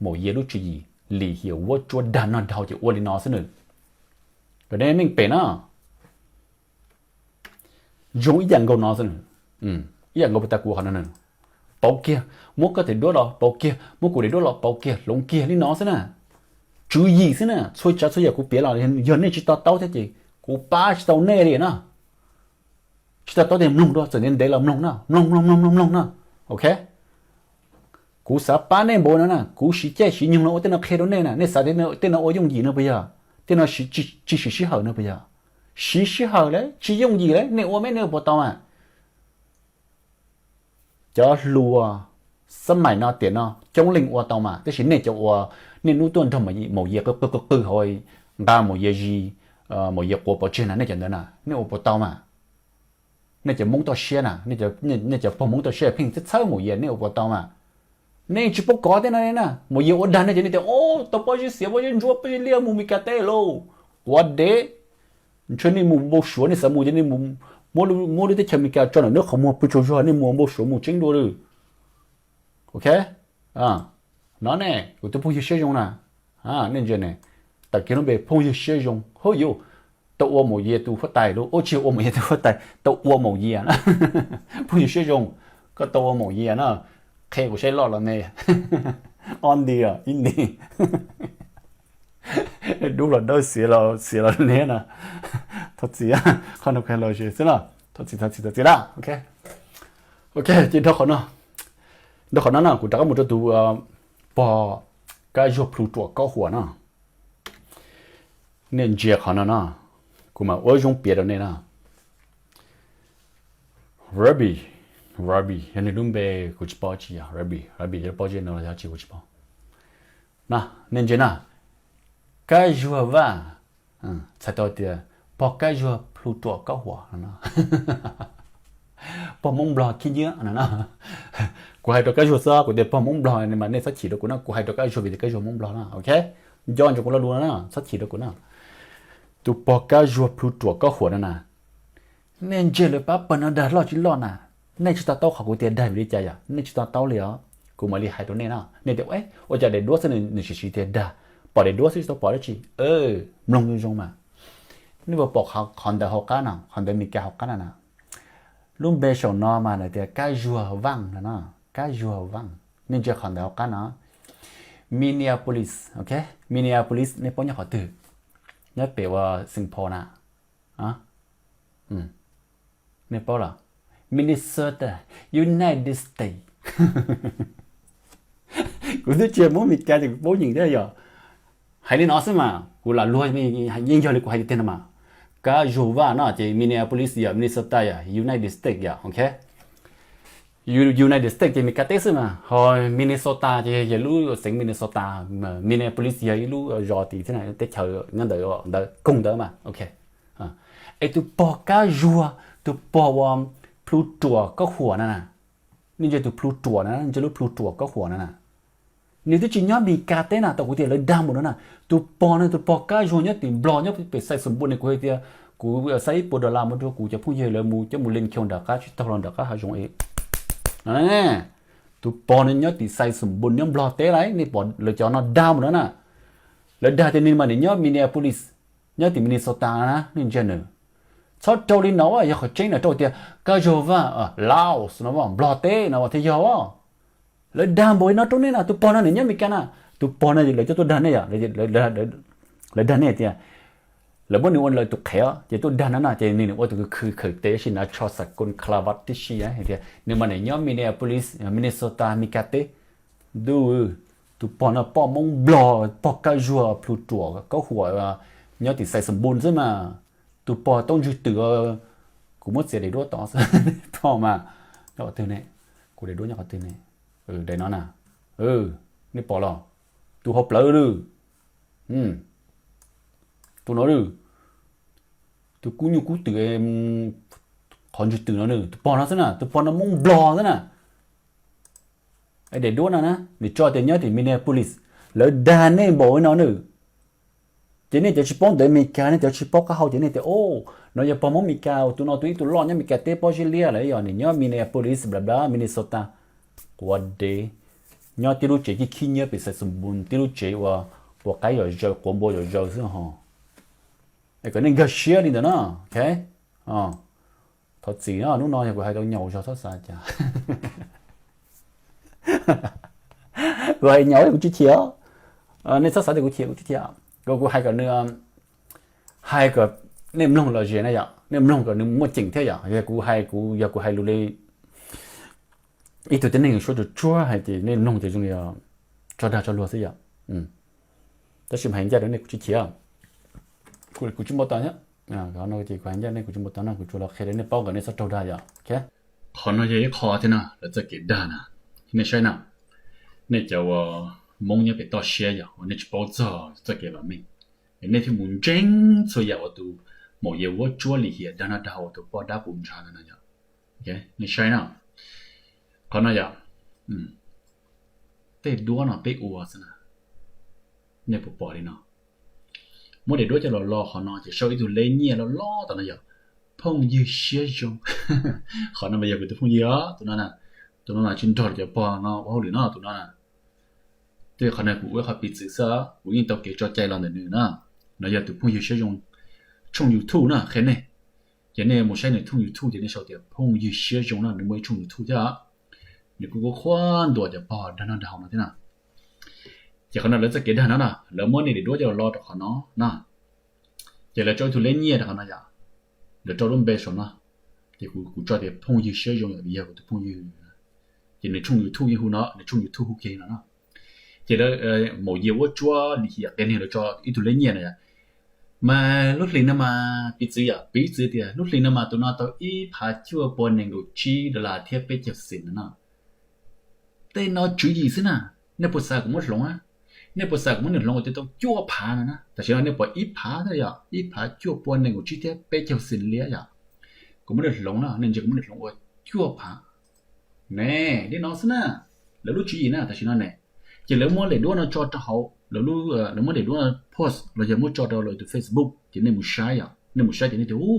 maum yia lub tswv yim lim hiam vuab tsuab dag noj dag haus ces ua li no xwb nws. Kom nej meej pem na. Zoo ib yam nkaus no xwb, ib yam nkaus puas tas kuv qhov no. Pauv kiag, muab koj daim duab los pauv kiag, muab kuv daim duab los pauv kiag, hloov kiag li no xwb na. Tswv yim xwb na, txhua tsav txhua yam kuv piav los yog nej tsis to taub thiab ces kuv pab tsis tau nej li na. Tsis to taub tias mloog dua, txawm ntev ntev los mloog na, mloog mloog mloog mloog mloog na. Ok, kuv xav pab nej npaum no na, kuv siv caij siv nyoog no ua tej no qhia rau nej na, nej xav tias tej no ua yooj yim no puas yog? Tej no tsis siv sij hawm no puas yog? Siv sij hawm lawm, tsis yooj yim lawm, nej ua mas nej ua puas tau mas? Cov hluas xab maim no tiam no coob leej ua tau mas, tab sis nej cov uas nej hnub tuaj nrog maum Yias qw qw qw hauv, nqa maum Yias zis, maum Yias quav pov tseg na, nej cov ntawd na nej ua puas tau mas? Nej cov Hmoob toj siab na, nej cov pog Hmoob toj siab pheej txhawb txhawb maum Yias, nej ua puas tau mas? Nej tsis paub kov tej no li na, maum Yias ua dag nej ces nej tias, o, tau pob zeb xiav, pob zeb ntsuab, pob zeb liab, mus Mes Kas teb lauj, quav dev. Ntshe nej mus npau suav, nej xav mus ces nej mus muab lub teb chaws Mes Kas tso ntawm nej qhov muag pw tsaug zog, nej mus npau suav mus tseeb dua lawm. Ok, no ne, kuv tus phooj ywg siab zoo na, nej ntsia ne, tawm kiag lub npe phooj ywg siab zoo, hub yuj, tau ua maum Yias tus huab tais lauj, ua tsis ua maum Yias tus huab tais, tau ua maum Yias na. Phooj ywg siab zoo, koj tau ua maum Yias na, qhia kuv saib loj los me, ob nti os, ib nti. Dub los dawb, xiav los xiav los liab na. Thov txim, qhov no kuv hais los xwb na. Thov txim, thov txim, thov txim na. Ok, ces nrog qhov no, nrog qhov no na kuv rov qab mus rau tus pog Kab Zuag Plhu Ruam Kaub Huam no. Nej ntsia qhov no no, kuv mam ua zoo piav rau nej na. Rabi, Rabi yog nws lub npe, kuv tsis paub tsis yog Rabi, Rabi yog lub pob zeb no los yog tsis kuv tsis paub. Nej ntsia na, Kab Zuag Vaj, txhais tau tias pog Kab Zuag Plhu Ruam Kaub Huam no, pog Hmoob Nplog khib nyiab no. Kuv hais rau Kab Zuag xwb, kuv tias pog Hmoob Nplog mas nej txhob chim rau kuv na, kuv hais rau Kab Zuag vim tias Kab Zuag Hmoob Nplog na, ok? Nco ntsoov kuv lo lus no na, txhob chim rau kuv na. Tus pog Kab Zuag Plhu Ruam Kaub Huam no na, nej ntsia lawv pab pawg no dag loj tsis loj na, nej tsis to taub qhov kuv tias dag vim li cas yom, nej tsis to taub li os. Kuv mam li hais rau nej na, nej tias ua cas daim duab xwb nws sim siv tias dag, pom daim duab xwb tsis tau pom dab tsi. Mloog zoo zoo mas. Nej puas pom qhov ntawv hauv qab no, qhov ntawv Mes Kas hauv qab no na? Lub npe saum no mas lawv tias Kab Zuag Vaj no na, Kab Zuag Vaj. Nej ntsia qhov ntawv hauv qab no, Minneapolis, ok, Minneapolis nej paub nyob qhov twg? Nyob pem ua Saint Paul na. Nej paub los? Minnesota, United States. Kuv twb tsis yog Hmoob Mes Kas ces kuv paub nyeem thiab yom. Hais li no xwb mas kuv lam luag, yeej yog li kuv hais tiag tiag no mas. Kab Zuag Vaj no ces Minneapolis yom, Minnesota yom, United States yom, ok. United States ces Mes Kas teb xwb mas, ho Minnesota ces yog lub xeev Minnesota, Minneapolis yog ib lub zos tim thiab teb chaws nyob ntawd, ntawd koog ntawd mas, ok. Es tus pog Kab Zuag, tus pog uas Plhu Ruam Kaub Huam no na, nej ntsia tus Plhu Ruam na, ntsia lub Plhu Ruam Kaub Huam no na, nws twb tsis nyob Mes Kas teb na, tau kuv tias lawv dag npaum no na. Tus pog no, tus pog Kab Zuag nyob tim Nplog, nyob pem Xais Xoom Npun ne, kuv hais tias kuv xa ib puas dollar mus rau kuv cov phooj ywg lawv mus coj mus leej khiu nram qab, tsis taug los nram qab hav zoov es. Tus pog no nyob tim Xais Xoom Npun nyob Nplog teb lauj, nej pom lawv cov no dag npaum no na. Lawv dag tias nws mas nws nyob Minneapolis, nyob tim Minnesota na, nej ntsia nws. Txhob rau li no, yog qhov tseeb na rau tias Kab Zuag Vaj, Laos no, Nplog teb no thiaj yog. Lawv dag npaum li no rau nej na, tus pog no nws nyob Mes Kas na, tus pog no lawv coj tuaj dag nej yom, lawv dag nej tias lawv muab nws ua lawv tus qhev ces tuaj dag no na, ces nws ua tus khwv khawm tes tab sis hnav tsho xam koos khalas vaj tib si hais tias nws mas nws nyob Minneapolis, Minnesota, Mes Kas teb. Ntuj, tus pog no poj Hmoob Nplog, pog Kab Zuag Plhu Ruam Kaub Huam, nyob tim Xais Xoom Npun xwb mas. Tus pog Taub Ntswg Twm, kuv muab txiav daim duab tod xwb, pog mas. Nyob qhov twg ne? Kuv daim duab nyob qhov twg ne? Daim no na. Nej pom los? Tus hauv plawv lawm. Tus no lawm. Tus kub nyuj kub twm, qhov Ntswg Twm no, tus pog no xwb na, tus pog no Hmoob Nplog xwb na. Daim duab no na, nws tso tias nyob tim Minneapolis, lawv dag nej npaum li no na. Ces nej cov tsis paub ntawv Mes Kas, nej cov tsis paub qab hau ces nej tias, o, no yog pog Hmoob Mes Kas, tus no tus ib tug loj nyob Mes Kas teb pob zeb liab lawm, yog nws nyob Minneapolis bla bla Minnesota. Quav dev, nyob tib lub tsev khib khib nyiab pem Xais Xoom Npun, tib lub tsev ua, ua qaib zom zaws, quav npua zom zaws xwb ho. Es kom nej nkag siab li ntawd na, ok. Thov txim, hnub no yog kuv hais tau nyaum zog txhob xav cas. Kuv hais nyaum kuv tsis chim, nej txhob xav tias kuv chim, kuv tsis chim. Kuv hais kom nws, hais kom nej mloog lom zem na yom, nej mloog kom nws muaj ceem thiab yom. Yog kuv hais, kuv, yog kuv hais lus li ib tug tib neeg suab tsuag tsuag hais ces nej mloog ces zoo li tso dag tso luag xwb yom. Tab sis mas hais ncaj rau nej kuv tsis chim. Kuv tsis npau taws thiab. Qhov no ces kuv hais ncaj nej, kuv tsis npau taws no, kuv tsuas los qhia rau nej paub kom nej txhob raug dag yom. Qhov no yog ib qho thiab no, lawv txoj kev dag na. Nej saib na, nej cov uas Hmoob nyob pem toj siab yom, uas nej tsis paub txog txoj kev vam meej, es nej thiaj mus ntseeg txhua yam uas tus maum Yias Vuab Tsuab Lim Hiam dag noj dag haus tus poj dab qus ntsha ntawd no yom. Nej saib na, qhov no yom, tej duab no peb ua xwb na, nej puas pom li no? Muab daim duab coj los lo qhov no ces sau ib tug leb nyiaj loj loj tom no yom, phooj ywg siab zoo. Qhov no mas yog kuv tus phooj ywg os, tus no na, tus no mas tsis nrog cov pog no ua hauj lwm no, tus no na. Tej qhov no kuv ua ib qho piv txwv xwb, kuv yeej tau kev tso cai los ntawm nws na. No yog tus phooj ywg siab zoo tshooj YouTube na, qhia nej. Ces nej mus saib nws tshooj YouTube ces nej sau tias phooj ywg siab zoo no, nws muaj ib tshooj YouTube thiab. Nws kuj qhuab ntuas cov pog dag noj dag haus no thiab na. Ces qhov no lawv txoj kev dag no na, lawv muab nej daim duab coj los lo rau qhov no na. Ces lawv tso ib tug leb nyiaj rau qhov no yom, lawv tso lub npe saum no. Ces kuv tso tias phooj ywg siab zoo yom, vim yog kuv tus phooj ywg. Ces nws tshooj YouTube yeej hu no, nws tshooj YouTube hu kiag li no na. Ces lawv, maum Yias Vuab Tsuab Lim Hiam qias neeg lawv tso ib tug leb nyiaj na yom. Mas lub hlis no mas piv txwv yom, piv txwv tias lub hlis no mas tus no tau ib phav cuaj pua nees nkaum tsib dollar thiab peb caug xis no no. Tej no tswv yim xwb na. Nej puas xav kuv muab hloov na? Nej puas xav kuv muab nws hloov ua tias tau cuaj phav no na? Tam sim no nej pom ib phav thiab yom, ib phav cuaj pua nees nkaum tsib thiab peb caug xis liab yom. Kuv muab nws hloov no, nej ntsia kuv muab nws hloov ua cuaj phav ne, li no xwb na. Lawv lub tswv yim na tam sim no ne. Ces lawv muab daim duab no tso rau hauv, lawv muab daim duab no post los yog muab tso rau lawv tus Facebook ces nej mus saib yom, nej mus saib ces nej tias, u,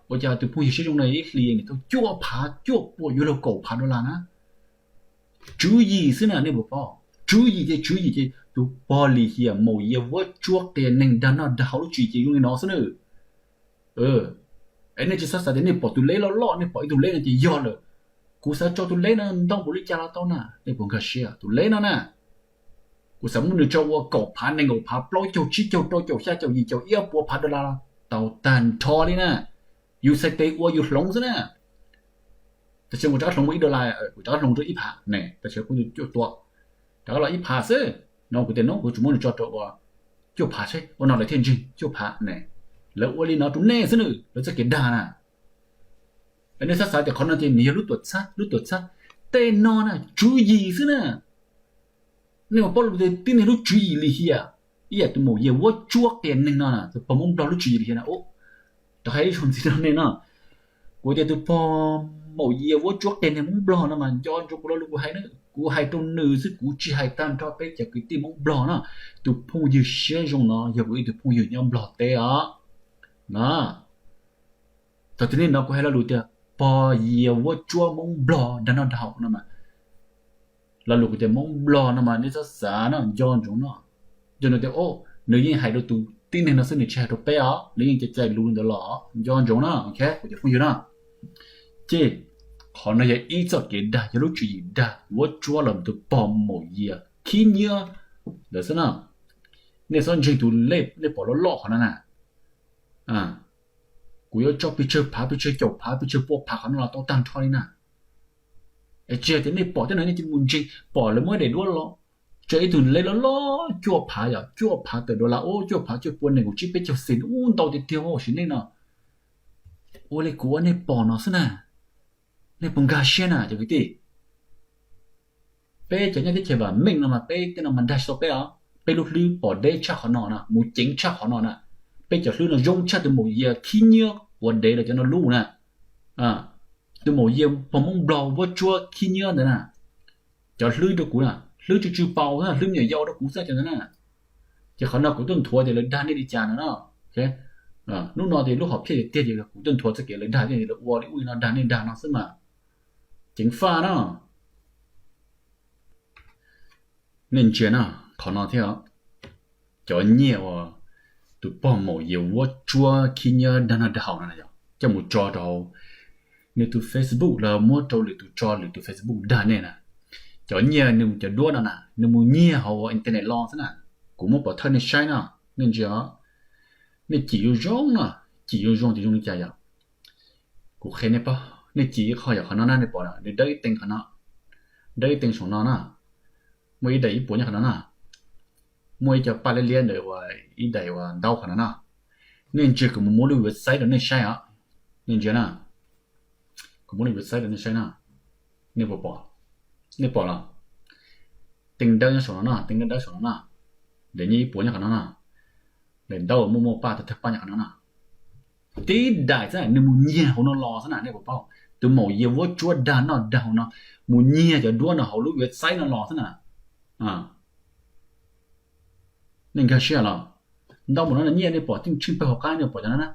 ua cas tus phooj ywg siab zoo no ib hlis nws tau cuaj phav cuaj pua yuav luag kaum phav dollar na. Tswv yim xwb na, nej puas paub? Tswv yim ces tswv yim ces tus pog Lim Hiam maum Yias Vuab Tsuab qias neeg dag noj dag haus lub tswv yim ces zoo li no xwb na. Es nej tsis txhob xav tias nej pom tus leb loj loj, nej pom ib tug leb no ces yog lawm. Kuv xav tso tus leb no ntau npaum li cas los tau na, nej puas nkag siab? Tus leb no na, kuv xav muab nws tso ua kaum phav, nees nkaum phav, plaub caug, tsib caug, rau caum, xya caum, yim caum, ib puas phav dollar los tau tag nrho li na. Yus txhais tes ua yus hloov xwb na. Tam sim kuv rov qab hloov mus ib dollar, kuv rov qab hloov rau ib phav ne, tam sim kuv tua rov qab los ib phav xwb. No kuv tias no kuv tsuas muab nws tso rau ua cuaj phav seb ua no lawv thiaj ntseeg, cuaj phav ne. Lawv ua li no rau nej xwb na, lawv txoj kev dag na. Nej txhob xav tias qhov no ces nws yog lub tuam txhab, lub tuam txhab. Tej no na tswv yim xwb na. Nej puas paub lawv tias tib neeg lub tswv yim lim hiam, ib yam tus maum Yias Vuab Tsuab qias neeg no, tus pog Hmoob Nplog lub tswv yim lim hiam na. Rov hais ib zaug ntxiv rau nej no, kuv tias tus pog maum Yias Vuab Tsuab qias neeg Hmoob Nplog no mas nco ntsoov kuv lo lus kuv hais na, kuv hais rau nws xwb, kuv tsis hais tag nrho peb cov kwv tij Hmoob Nplog na. Tus phooj ywg siab zoo no yog kuv ib tug phooj ywg nyob Nplog teb os. No, thaum twg nej hnov kuv hais lo lus tias pog Yias Vuab Tsuab Hmoob Nplog dag noj dag haus no mas, lo lus kuv tias Hmoob Nplog no mas nej txhob xav no, nco ntsoov no. Nco ntsoov tias, o, nws yeej hais rau tus tib neeg no xwb, nws tsis hais rau peb os, nws yeej cai cai lus ntawd los, nco ntsoov no, kuv cov phooj ywg no. Ces qhov no yog ib txoj kev dag, yog lub tswv yim dag Vuab Tsuab los tus pog maum Yias khib nyiab ntawd xwb na. Nej txhob ntseeg tus lej nej pom loj loj qhov no na. Kuv yuav tso pes tsawg phav, pes tsawg caum phav, pes tsawg pua phav qhov no los tau tag nrho li na. Es tsis hais tias nej pom tej no nej cia li mus ntseeg, pom lawv muab daim duab los tso ib tug lej loj loj cuaj phav, yog cuaj phav tawm dollar, ub, cuaj phav cuaj pua nees nkaum tsib peb caug xis, ub, ntau tiag tiag ua sim neej no. Ua li kuv ua nej pom no xwb na, nej puas nkag siab na cov kwv tij? Peb cov nyob teb chaws vam meej no mas peb tej no mas dag tsis tau peb os. Peb lub hlwb pom deb tshaj qhov no na, mus ceev tshaj qhov no na. Peb cov hlwb no zoo tshaj tus maum Yias khib nyiab ua dev los cov no lub na. Tus maum Yias pog Hmoob Nplog Vuab Tsuab khib nyiab ntawd na. Cov hlwb rau kuv na, hlwb tsw tsw paus, hlwb me nyuam yaus rau kuv xwb cov ntawd na. Ces qhov no kuv tuaj nthuav tias lawv dag nej li cas no na. Hnub no ces lub hom phiaj tiag tiag ces kuv tuaj nthuav txoj kev lawv dag, lawv ua li ub li no dag nej dag no xwb mas. Ceev faj no. Nej ntsia na, qhov no thiab, cov nyiaj uas tus pog maum Yias Vuab Tsuab khib nyiab dag noj dag haus no yog coj mus tso rau nws tus Facebook los muab rau lwm tus tso lwm tus Facebook dag nej na. Cov nyiaj nws cov duab no na, nws mus nyiag hauv internet los xwb na. Kuv muab pov thawj nej saib no, nej ntsia os. Nej cim zoo zoo no, cim zoo zoo ces zoo li cas yom? Kuv qhia nej paub, nej cim ib qho yog qhov no na, nej pom nws dawb ib tee qhov no, dawb ib tee saum no na, muaj ib daim ib puas nyob qhov no na, muaj ib co paj liab liab ntawd uas ib daim uas ntaub qhov no na. Nej ntsia, kuv mus muab lub website rau nej saib os. Nej ntsia na, kuv muab lub website rau nej saib na. Nej puas pom? Nej pom los? Teej dawb nyob saum no no, teej dawb dawb saum no no. Daim nyiaj ib puas nyob qhov no no. Daim ntaub muaj muaj paj tawg tawg paj nyob qhov no no. Tib daim xwb na, nws mus nyiag hauv no los xwb na, nej puas paub? Tus maum Yias vuab tsuab dag noj dag haus no mus nyiag cov duab no hauv lub website no los xwb na. Nej nkag siab los? Ntau npaum no nyiaj nej pom, tej tsheej pawg hauv qab nej pom cov no na.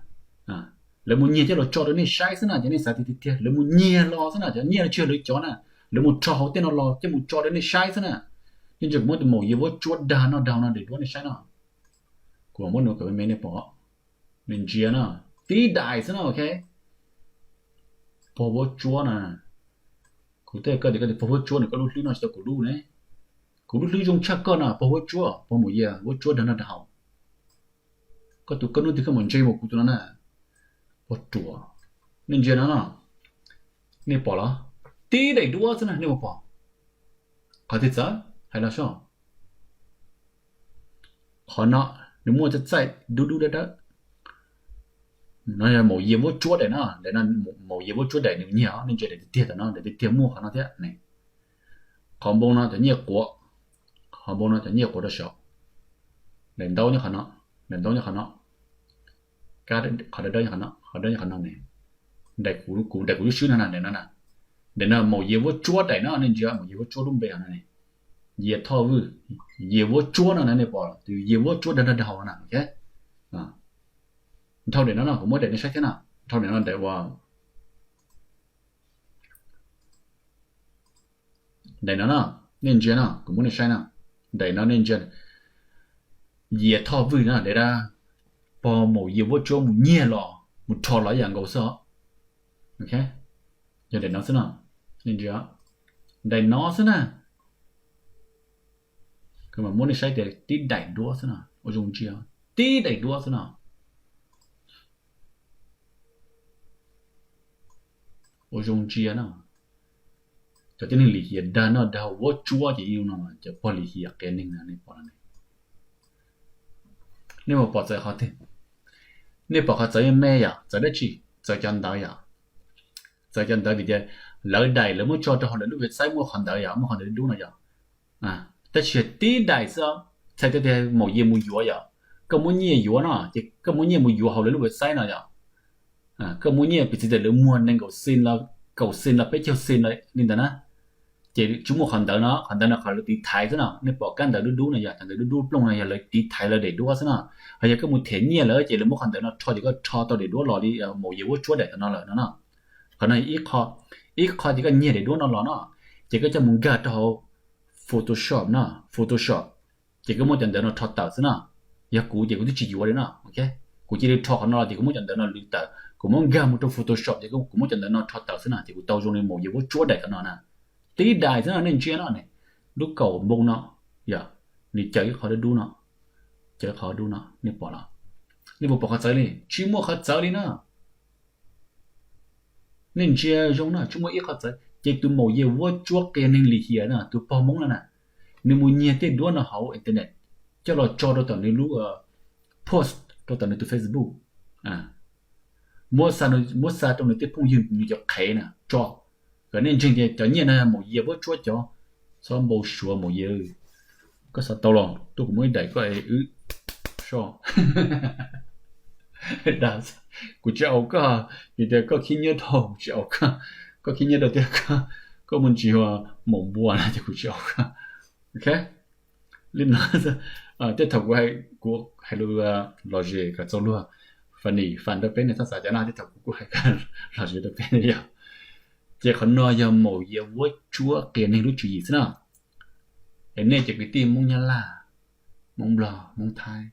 Lawv mus nyiag coj los tso rau nej saib xwb na, cov nej xav tiag tiag tiag, lawv mus nyiag los xwb na, cov nyiaj no tsis yog lawv cov na. Lawv mus rho hauv tej no los coj mus tso rau nej saib xwb na. Nej ntsia, kuv muab tus maum Yias vuab tsuab dag noj dag haus no daim duab nej saib no. Kuv muab nws kom me me nej pom, nej ntsia na. Tib daim xwb no, ok. Pog vuab tsuab na. Kuv tej koj tias koj tias pog vuab tsuab no, koj lub hlwb no tsis tau kuv lub ne. Kuv lub hlwb zoo tshaj koj no, pog vuab tsuab, pog maum Yias vuab tsuab dag noj dag haus. Koj tus koj hnub twg koj mam ntse mus kuv tus no na, pog ruam. Nej ntsia no no, nej pom los? Tib daim duab xwb na, nej puas pom? Qhov twg txawv? Hais los soj. Qhov no nws muaj txaij txaij dub dub dawb dawb. No yog maum Yias vuab tsuab daim no, daim no maum Yias vuab tsuab daim nws nyiag, nej ntsia daim tiag tiag tam no, daim tiag tiag muaj qhov no thiab ne. Qhov npoo no cov nyiaj quav, qhov npoo no cov nyiaj quav rau saum. Daim ntaub nyob qhov no, daim ntaub nyob qhov no, qhov dawb dawb nyob qhov no, qhov dawb nyob qhov no ne. Daim kuv, kuv daim kuv lub swb no na, daim no na. Daim no maum Yias vuab tsuab daim no, nej ntsia maum Yias vuab tsuab lub npe no ne. Yias Thoj Vwj, Yias vuab tsuab no na, nej pom tus Yias vuab tsuab dag noj dag haus no na, ok. Dhau daim no no, kuv muab daim nej saib thiab na, dhau daim no daim uas daim no no, nej ntsia no, kuv muab nej saib no, daim no nej ntsia, Yias Thoj Vwj no, daim dab pog maum Yias vuab tsuab mus nyiag los mus rho los ib yam nkaus xwb. Ok, yog daim no xwb no, nej ntsia, daim no xwb na. Kuv mam muab nej saib tias tib daim duab xwb no, ua zoo ntsia, tib daim duab xwb no. Ua zoo ntsia no, cov tib neeg lim hiam dag noj dag haus vuab tsuab ces yeej no, cov pog lim hiam qias neeg no nej pom no ne. Nej puas pom txawv qhov twg? Nej pom qhov txawv me yom, txawv dab tsi? Txawv cov ntawv yom. Txawv cov ntawv vim tias lawv daim lawv muab tso rau hauv lawv lub website muaj qhov ntawv yom, muaj qhov ntawv dub dub no yom. Tab sis yog tib daim xwb, txhais tau tias maum Yias mus yuav yom, koj muab nyiaj yuav no ces koj muab nyiaj mus yuav hauv lawv lub website no yom. Koj muab nyiaj, piv txwv tias lawv muag nees nkaum xees los, kaum xees los peb caug xees los li ntawd na, ces tsis muaj qhov ntawv no, qhov ntawv no qhov lawv tiv thaiv xwb no. Nej pom kab ntawv dub dub no yog cov ntawv dub dub plooj no yog lawv tiv thaiv lawv daim duab xwb no. Ho yog koj mus them nyiaj lawm ces lawv muab qhov ntawv no rho ces koj rho tau daim duab los li maum Yias vuab tsuab daim tam no lawm no no. Qhov no ib qho, ib qho ces koj nyiag daim duab no los no, ces koj coj mus nkag rau hauv Photoshop no, Photoshop, ces koj muab cov ntawv no rho tawm xwb no. Yog kuv ces kuv twb tsis yuav li no, ok. Kuv cia li rho qhov no los ces kuv muab cov ntawv no lwv tawm, kuv muab nkag mus rau Photoshop ces kuv muab cov ntawv no rho tawm xwb no ces kuv tau zoo li maum Yias vuab tsuab daim tam no na. Tib daim xwb no, nej ntsia no ne, lub kaum npoo no, yog, nws caws ib qho dub dub no, caws ib qho dub no, nej pom los? Nej puas pom qhov txawv li? Tsis muaj qhov txawv li no. Nej ntsia zoo no, tsis muaj ib qho txawv. Ces tus maum Yias vuab tsuab qias neeg lim hiam no, tus pog Hmoob no na, nws mus nyiag tej duab no hauv internet coj los tso rau tom nws lub, post rau tom nws tus Facebook, muab xa rau nws tej phooj ywg, nws cov qhev na tso. Kom nej ntseeg tias cov nyiaj no maum Yias vuab tsuab cov. Txhob npau suav maum Yias. Koj xav tau los tuaj kuv muab ib daim koj es wb soj. Kuv tsis aus koj, vim tias koj khib nyiab dhau, kuv tsis aus koj. Koj khib nyiab dhau thiab koj, koj muaj ntsis ua maum npua na ces kuv tsis aus koj. Ok, li no, tej thaum kuv, kuv hais lus lom zem kom txaus luag, funny fun rau peb ne, txhob xav cas no, tej thaum kuv kuj hais lom zem rau peb yom. Ces qhov no yog maum Yias vuab tsuab qias neeg lub tswv yim xwb na. Es nej cov kwv tij Hmoob Nyab Laj, Hmoob Nplog, Hmoob Thaib,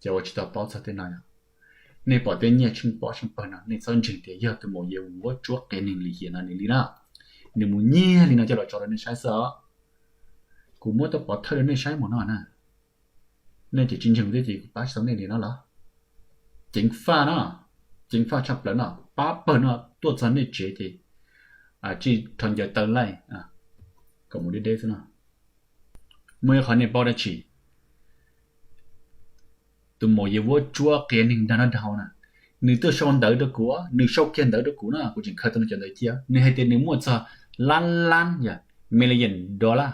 cov uas tsis tau paub txog tej no yom, nej pom tej nyiaj tsheej pob tsheej pawg no nej txhob ntseeg tias yog tus maum Yias vuab tsuab qias neeg lim hiam no nws li na. Nws mus nyiag li no coj los tso rau nej saib xwb os. Kuv muab tau pov thawj rau nej saib mus no na. Nej ces tsis ntseeg thiab ces kuv pab tsis tau nej li no los. Ceev faj no, ceev faj tshaj plaws no, pab pawg no tuaj txog nej tsev ces tsis rho ncaws taw laij kom mus deb deb xwb no. Muaj ib qho nej paub dab tsi? Tus maum yawg vuab tsuab qia neeg dag noj dag haus na, nws tuaj sau ntawv rau kuv, nws sau kiag ntawv rau kuv na, kuv tseem khaws tau nws cov ntawv cia. Nws hais tias nws muaj txog lab lab, yog million dollar,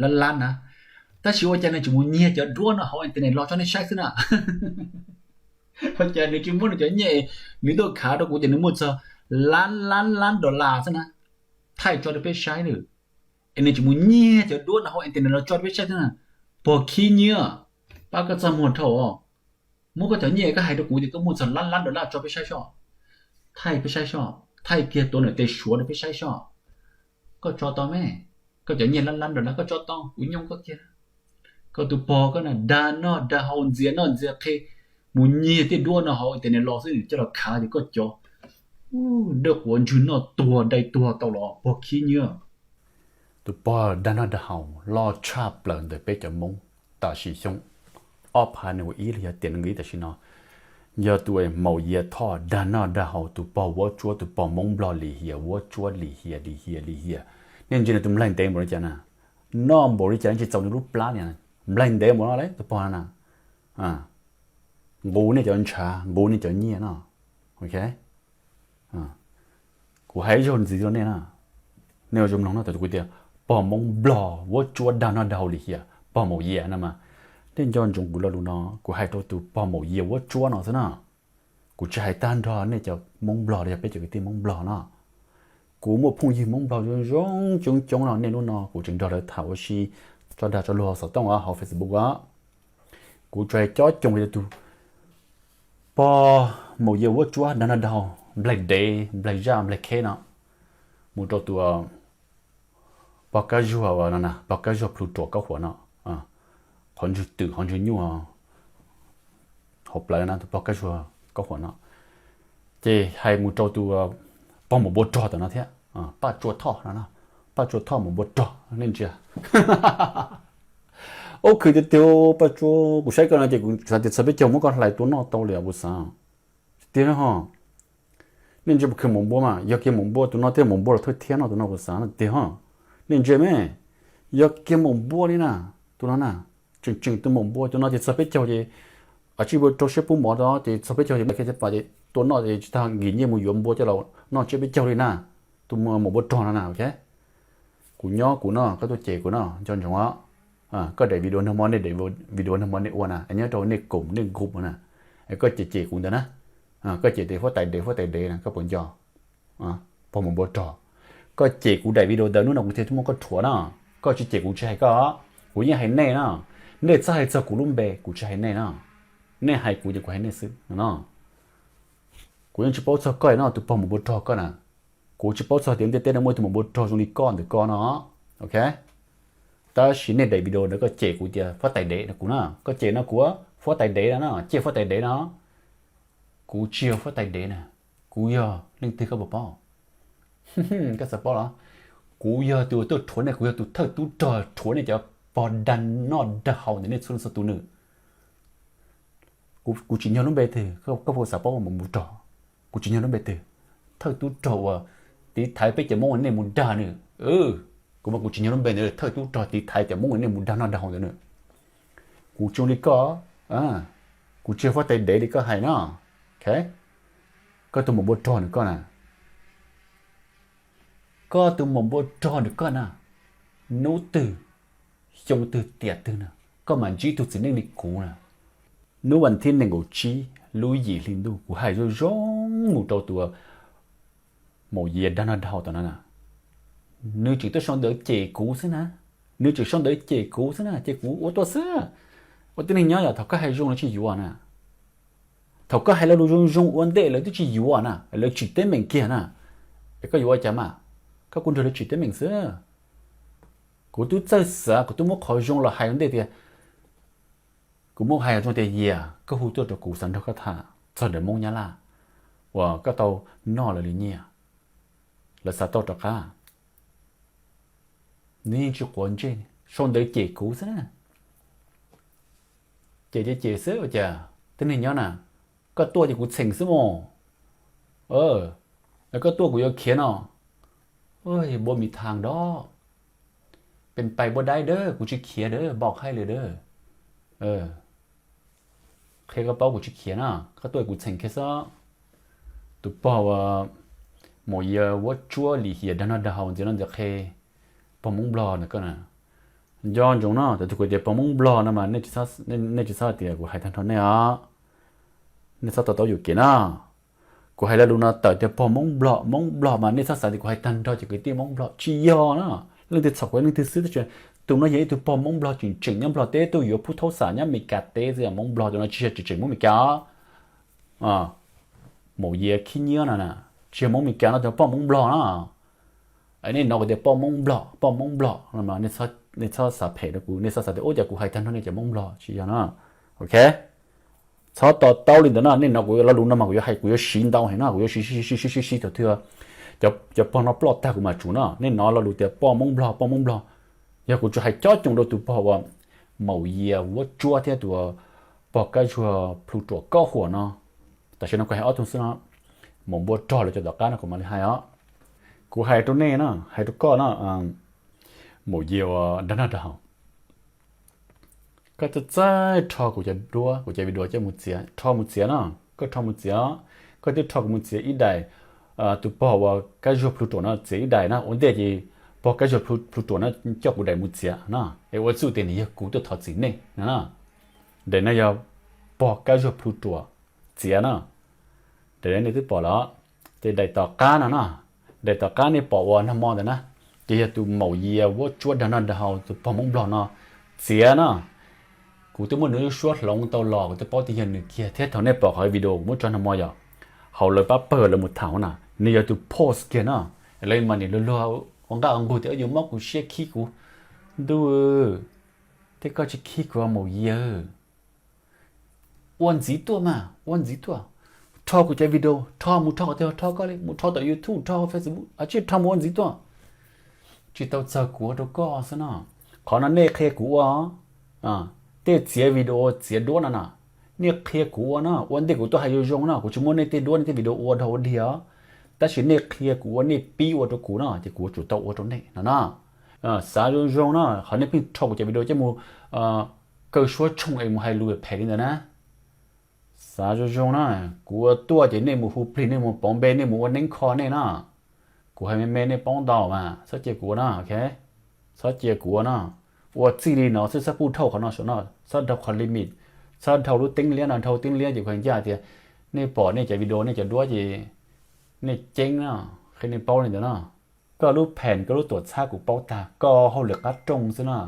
lab lab na, tab sis ua cas nws tseem mus nyiag cov duab no hauv internet los tso nej saib xwb na. Ua cas nws tsis muab nws cov nyiaj nws tuaj khav rau kuv tias nws muaj txog lab lab lab dollar xwb na, thaij tso rau peb saib lawm, es nws tseem mus nyiag cov duab no hauv internet los tso rau peb saib xwb na. Pog khib nyiab, pab koj txaj muag dhau, muab koj cov nyiaj koj hais rau kuv tias koj muaj txog lab lab dollar tso peb saib soj, thaij peb saib soj, thaij kiag tuav ntawm tes suav rau peb saib soj. Koj tso tau me, koj cov nyiaj lab lab dollar koj tso tau, kuv nyoo koj kiag. Koj tus pog koj na dag noj dag haus ntxias noj ntxias qhe, mus nyiag tej duab no hauv internet los xwb nws coj los khav tias koj cov dawb quav ntswg noj tuag dai tuag tau los pog khib nyiab. Tus pog dag noj dag haus loj tshaj plaws ntawm peb cov Hmoob tam sim xyoo ob phav nees nkaum ib los yog tiam nees nkaum ib tam sim no, yog tus maum Yias Thoj dag noj dag haus, tus pog vuab tsuab, tus pog Hmoob Nplog lim hiam vuab tsuab lim hiam lim hiam lim hiam. Nej ntsia nws tus nplaig ntev npaum li cas na, noj npaum li cas tsis txaus nws lub plab li, nplaig ntev npaum no tus pog no na. Nqus nej cov ntshav, nqus nej cov nyiaj no. Kuv hais ib zaug ntxiv rau nej na, nej ua zoo mloog no, thaum kuv tias pog Hmoob Nplog vuab tsuab dag noj dag haus lim hiam, pog maum Yias no mas, nej nco ntsoov kuv lo lus no, kuv hais rau tus pog maum Yias vuab tsuab no xwb na. Kuv tsis hais tag nrho nej cov Hmoob Nplog los yog peb cov kwv tij Hmoob Nplog no. Kuv muaj phooj ywg Hmoob Nplog zoo zoo coob coob no, nej hnub no kuv tseem nrog lawv tham ua si tso dag tso luag xov tooj hauv Facebook os. Kuv tsuas hais cob coos li tus pog maum Yias vuab tsuab dag noj dag haus nplaig dev nplaig zaj nplaig kheb no, mus rau tus pog Kab Zuag no na, pog Kab Zuag plhu ruam kaub huam no, qhov ntswg twm qhov ntswg nyuj hauv plawv na, tus pog Kab Zuag kaub huam no. Ces hais mus rau tus pog maum npua rog tom no thiab, Paj Tsua Thoj no, Paj Tsua Thoj maum npua rog, nej ntsia. Ub, khwv tiag tiag Paj Tsua, kuv saib koj no ces kuv xav tias txog peb caug muab koj hlais tua noj tau li os kuv xav. Tiag ho. Nej ntsia puas khwv maum npua mas, yog kiag maum npua tus no thiab maum npua los thawj thiab no tus no kuv xav tiag ho. Nej ntsia me, yog kiag maum npua li na, tus no na, tseem tseem tus maum npua tus no ces txog peb caug ces, a, tsij npua rau siab pub mov rau ces txog peb caug ces, ces tua noj ces tsis tas nkim nyiaj mus yuav npua coj los noj tsiab peb caug li na, tus maum npua rog no na. Kuv nyob kuv no, koj tuaj cem kuv no nco ntsoov os. Koj daim video nag hmo nej daim video nag hmo nej ua na, nyob rau nej koom nej nkuj na, koj cem cem kuv ntawd na. Koj cem tias huab tais dev huab tais dev na, koj puas nco? Pog maum npua rog, koj cem kuv daim video ntawd hnub no kuv thiaj muab koj rhuav na. Koj tsis cem kuv tsis hais koj, kuv yeej hais nej na. Nej txhob hais txog kuv lub npe, kuv tsis hais nej na. Nej hais kuv ces kuv hais nej xwb no. Kuv yeej tsis paub txog koj no, tus pog maum npua rog koj na. Kuv tsis paub txog tias ntiaj teb no muaj ib tug maum npua rog zoo li koj ntawm koj no. Ok, tab sis nej daim video ntawd koj cem kuv tias huab tais dev no kuv na, koj cem no kuv huab tais dev no na, cem huab tais dev no. Kuv tsis yog huab tais dev na, kuv yog leej twg koj puas paub? Koj xav paub los? Kuv yog tus tuaj rhuav nej, kuv yog tus thawj tub rog rhuav nej cov pog dag noj dag haus ntawm nej txhua leej txhua tus nws. Kuv tsis nyob lub npe twg, koj puas xav paub maum npua rog? Kuv tsis nyob lub npe twg, thawj tub rog uas tiv thaiv peb cov Hmoob uas nej mus dag nws. Kuv mas kuv tsis nyob lub npe ntawd, thawj tub rog tiv thaiv cov Hmoob uas nej mus dag noj dag haus ntawd nws. Kuv tsis zoo li koj, kuv tsis yog huab tais dev li koj hais no. Koj tus maum npua rog nws koj na, koj tus maum npua rog nws koj na, hnub twg, xyoo twg tiam twg na, koj mam ntsib tug txiv neej li kuv na. Hnub vas thib nees nkaum tsib lub yim hli ntuj kuv hais zoo zoo mus rau tus maum Yias dag noj dag haus tom no na, nws tseem tuaj sau ntawv cem kuv xwb na. Nws tseem sau ntawv cem kuv xwb na, ces kuv ua tuaj xwb. Ua tib neeg nyob yog thaum koj hais zoo lawv tsis yuav na. Thaum koj hais lo lus zoo zoo ua ntej lawv twb tsis yuav na, lawv tsim teeb meem kiag na. Es koj yuav ua cas mas? Koj kuj nrog lawv tsim teeb meem xwb. Kuv twb txawj xav, kuv twb muab qhov zoo los hais ua ntej tias, kuv muab hais zoo tias, Yias, koj hu tuaj rau kuv xav nrog koj tham txog ntawm Hmoob Nyab Laj uas koj tau noj lawv li nyiaj, lawv xav tau rov qab. Nws yeej tsis quav ntsej, sau ntawv cem kuv xwb na. Cem ces cem xwb ua cas, tib neeg nyob na, koj tuaj ces kuv txheem xwb mos. Koj tuaj kuv yuav khiav no. Npua mis thas dab, pes pais npua daib dawb, kuv tsis khiav dawb, npau hais li dawb. Qhia koj paub kuv tsis khiav na, koj tuaj kuv txheem kiag xwb. Tus pog uas Maum Yias Vuab Tsuab Lim Hiam dag noj dag haus ntxiv noj ntxiv qhe, pog Hmoob Nplog ntawm koj na. Nco ntsoov no, thaum twg kuv tias pog Hmoob Nplog no mas nej tsis txhob tias kuv hais tag nrho nej os. Nej txhob to taub yuam kev na. Kuv hais lo lus no tawm tias pog Hmoob Nplog, Hmoob Nplog mas nej txhob xav tias kuv hais tag nrho ces kwv tij Hmoob Nplog, tsis yog na. Leej twg txhaum kuv leej twg xwb, tab sis tus no yog ib tug pog Hmoob Nplog tseem tseem nyob Nplog teb, tuaj yuav phub thaub xam nyob Amelikas teb xwb, Hmoob Nplog tus no tsis yog tseem tseem Hmoob Amelikas os. Maum Yias khib nyiab no na, tsis yog Hmoob Amelikas no, tus pog Hmoob Nplog na. Nej hnov kuv tias pog Hmoob Nplog, pog Hmoob Nplog no mas nej txhob xav phem rau kuv, nej txhob xav tias ua cas kuv hais tag nrho nej cov Hmoob Nplog, tsis yog na. Ok, txhob to taub li ntawd no. Nej hnov kuv lo lus no mas kuv yuav hais, kuv yuav siv ntau heev no, kuv yuav siv siv siv siv siv thaum twg cov pog no ploj tag kuv mam tsum no. Nej hnov lo lus tias pog Hmoob Nplog, pog Hmoob Nplog, yog kuv tsuas hais cob coom rau tus pog uas Maum Yias Vuab Tsuab thiab tus pog Kab Zuag Plhu Ruam Kob Huam no. Tam sim no kuv hais ob tug xwb no, mus npua rog lawv cov tom qab no kuv mam li hais os. Kuv hais rau nej na, hais rau koj na, Maum Yias uas dag noj dag haus, koj txawj txawj rho kuv cov duab, kuv cov video coj mus txiav, rho mus txiav no. Koj rho mus txiav, koj twb rho kuv mus txiav ib daim, tus pog uas Kab Zuag Plhu Ruam no txiav ib daim na. Ua ntej ces pog Kab Zuag Plhu Ruam no coj kuv daim mus txiav na, es ua txuj tias nws yog kuv tuaj thov txim nej no na. Daim no yog pog Kab Zuag Plhu Ruam txiav na. Daim no nej twb pom lawm. Ces daim tom qab no na, daim tom qab nej pom uas nag hmo ntawd na, ces yog tus Maum Yias Vuab Tsuab dag noj dag haus tus pog Hmoob Nplog no txiav na. Kuv twb muab nws lub suab hloov tau los, kuv twb paub tias yog nws kiag thiab. Thaum nej pom qhov video kuv muab tso nag hmo yom, hauv lawv pab pawg lawv mus thaum na, nws yog tus post kiag no. Lawv mas nim luag luag ua nqaj ua nqug tias yuav mob kuv siab khib kuv. Ntuj, tej koj tsis khib kuv Maum Yias. Ua ntxiv tuaj mas, ua ntxiv tuaj. Rho kuv cov video, rho mus rho qhov twg rho koj li, mus rho tom YouTube, rho Facebook, a tsis rho mus ua ntxiv tuaj. Tsis tau txog kuv ua rau koj xwb no. Qhov no nej qhia kuv ua, tej txiav video txiav duab no na, nej qhia kuv ua na. Ua ntej kuv tuaj hais zoo zoo no, kuv tsis muab nej tej duab nej tej video ua dhau ua dig os. Tab sis nej qhia kuv ua, nej pib ua rau kuv no ces kuv tsum tau ua rau nej no na. Xav zoo zoo na, qhov nej pheej rho kuv cov video coj mus kaw suab tshooj es mus hais lus phem li ntawd na. Xav zoo zoo na, kuv ua tuaj ces nej mus hu plig, nej mus pauv npe, nej mus ua neeb kho nej na. Kuv hais me me nej paub ntau mas, txhob cia kuv ua na, ok? Txhob cia kuv ua na. Ua txij li no xwb, txhob pub dhau qhov no saum no, txhob dhau qhov limit, txhob dhau lub teeb liab no, dhau teeb liab ces kuv hais ncaj tias nej pom nej cov video nej cov duab ces nej ceeb na, qhia nej paub li ntawd na. Koj lub phem, koj lub tuam txhab kuv paub tag, koj hauj lwm qab rooj xwb na.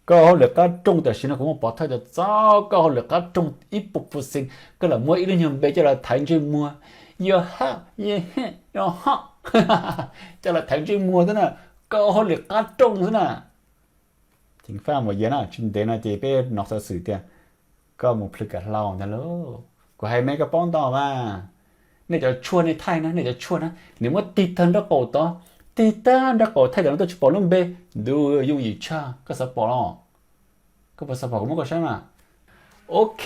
Koj hauj lwm qab rooj tam sim no kuv muaj pov thawj txog koj hauj lwm qab rooj ib puas percent, koj lam muab ib lub nyuag npe coj los thaiv ntsej muag, yuav ha, yuav ha, yuav ha, coj los thaiv ntsej muag xwb na. Koj hauj lwm qab rooj xwb na. Ceev faj Maum Yias na, tsis ntev no ces peb hnov xov xwm tias koj mus plhws kam hlau ntag lauj. Kuv hais me koj paub ntau mas. Nej cov tshuaj nej thaij na, nej cov tshuaj na, nws muab tig tag nraub qaum tod, tig tag nraub qaum thaij tam no tuaj tsis pom lub npe. Ntuj, yooj yim tshaj, koj xav pom los? Koj puas xav pom kuv muab koj saib mas? Ok,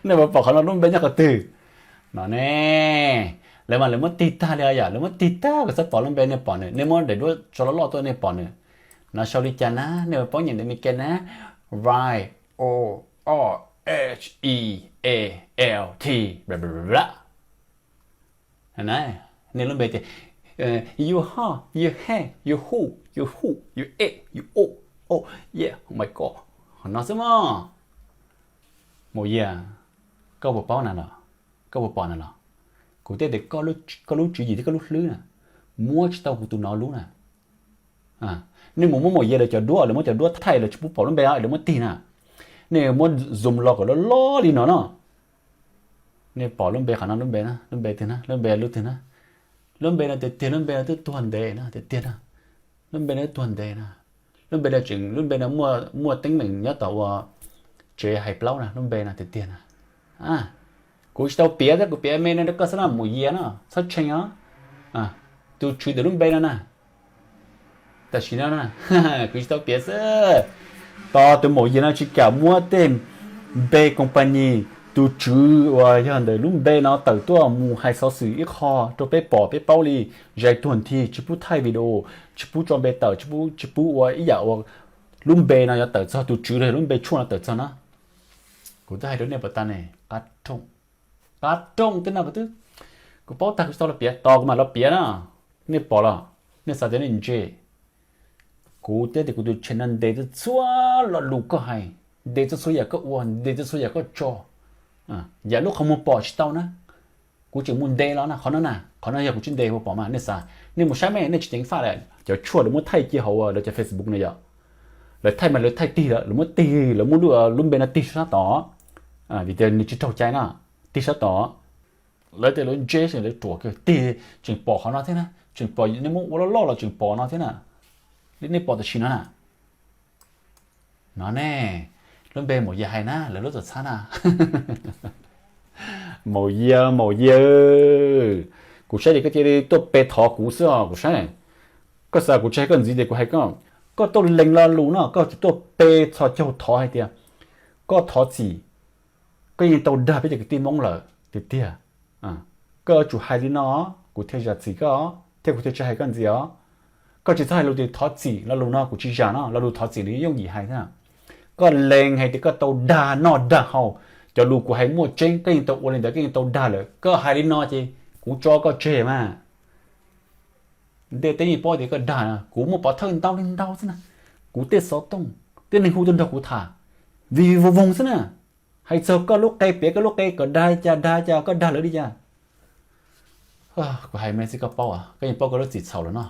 nej puas pom qhov no lub npe nyob qhov twg? No ne, lawv mas lawv muab tig tag li yom, lawv muab tig tag kom xav pom lub npe, nej pom nws, nej muab daim duab tso loj loj tuaj nej pom nws. No sau li cas na, nej puas paub nyeem ntawv Mes Kas na? Right, O, R, H, E, A, L, T, blah, blah, blah, blah. Nej lub npe tias, you ho, you he, you hu, you hu, you e, you o, oh yeah, oh my god. Qhov no xwb mog. Maum Yias, koj puas paub na los? Koj puas pom na los? Kuv thiaj tias koj lub tswv yim thiab koj lub hlwb na, muab tsis tau kuv tus no lub na. Nej mus muab Maum Yias lawv cov duab, lawv muab cov duab thaij lawv tsis pub pom lub npe, lawv muab tig na. Nej muab zoom los kom loj loj li no no. Nej pom lub npe qhov no, lub npe na, lub npe twg na, lub npe lub twg na? Lub npe no tiag tiag, lub npe no twb tuag ntev na, tiag tiag na. Lub npe no twb tuag ntev na. Lub npe no tseem, lub npe no muaj teeb meem nyob tom ua tsev hais plaub na, lub npe no tiag tiag na. Kuv tsis tau piav thiab, kuv piav me no rau koj xwb na, Maum Yias no txhob tshee os. Tus tswv tus lub npe no na. Tam sim no na, kuv tsis tau piav xwb. Tos tus Maum Yias no tsis kam muab tej npe company, tus tswv uas yog ntawm lub npe no tawm tuaj mus hais xov xwm ib qho rau peb pom peb paub li. Zais tuag nthi, tsis pub thaij video, tsis pub tso npe tawm, tsis pub, tsis pub ua ib yam uas lub npe no yuav tawm txog tus tswv los yog lub npe tshuaj no tawm txog na. Kuv twb hais rau nej puas tag ne, qab rooj, qab rooj tej no kuv twb, kuv paub tag kuv tsis tau los piav, tos kuv mam los piav na. Nej pom los nej xav tias nej ntse. Kuv twb tias kuv tus channel no ntes txhua lo lus koj hais, ntes txhua yam koj ua, ntes txhua yam koj tso, yam lub qhov muag pom tsis tau na. Kuv tseem mus ntes los na, qhov no na, qhov no yog kuv tsis ntes ua pom mas nej xav, nej mus saib mas nej tsis ceev faj lawm. Cov tshuaj lawv muab thaij cia hauv lawv cov Facebook no yom, lawv thaij mas lawv thaij tig lawm, lawv muab tig, lawv muab lub lub npe no tig sab tod, vim tias nws tsis raug cai na, tig sab tod. Lawv tias lawv ntse, lawv ruam kawg, tig tseem pom qhov no thiab na, tseem pom nej muab ua loj loj los tseem pom no thiab na. Nej pom tam sim no na. No ne, lub npe Maum Yia hais na, lawv lub tuam txhab na. Maum Yia, Maum Yia, kuv saib ces koj cia li tuaj pe thov kuv xwb os, kuv saib. Koj xav kuv tsis hais koj ntxiv tias kuv hais koj, koj tuaj lees lo lus no, koj tsis tuaj pe txhos caug thov hais tias koj thov txim, koj yeej tau dag peb cov kwv tij Hmoob lawm tiag tiag. Koj yuav tsum hais li no, kuv thiaj zam txim koj, thiab kuv thiaj tsis hais koj ntxiv os. Koj tsis txhob hais lus tias thov txim, lo lus no kuv tsis zam no, lo lus thov txim nws yooj yim hais thiab. Koj lees hais tias koj tau dag noj dag haus, cov lus kuv hais muaj tseeb, koj yeej tau ua li ntawd, koj yeej tau dag lawm, koj hais li no ces kuv tso koj tseg mas. Ntiaj teb yeej paub tias koj dag, kuv muaj pov thawj ntau li ntau xwb na. Kuv tej xov tooj, tej neeg hu tuaj nrog kuv tham, vij vij voog voog xwb na. Hais txog koj lub qe, piav koj lub qe kom dag li cas dag li cas, koj dag lawv li cas. Kuv hais me xwb koj paub, koj yeej paub koj lub txim txhaum lawm no.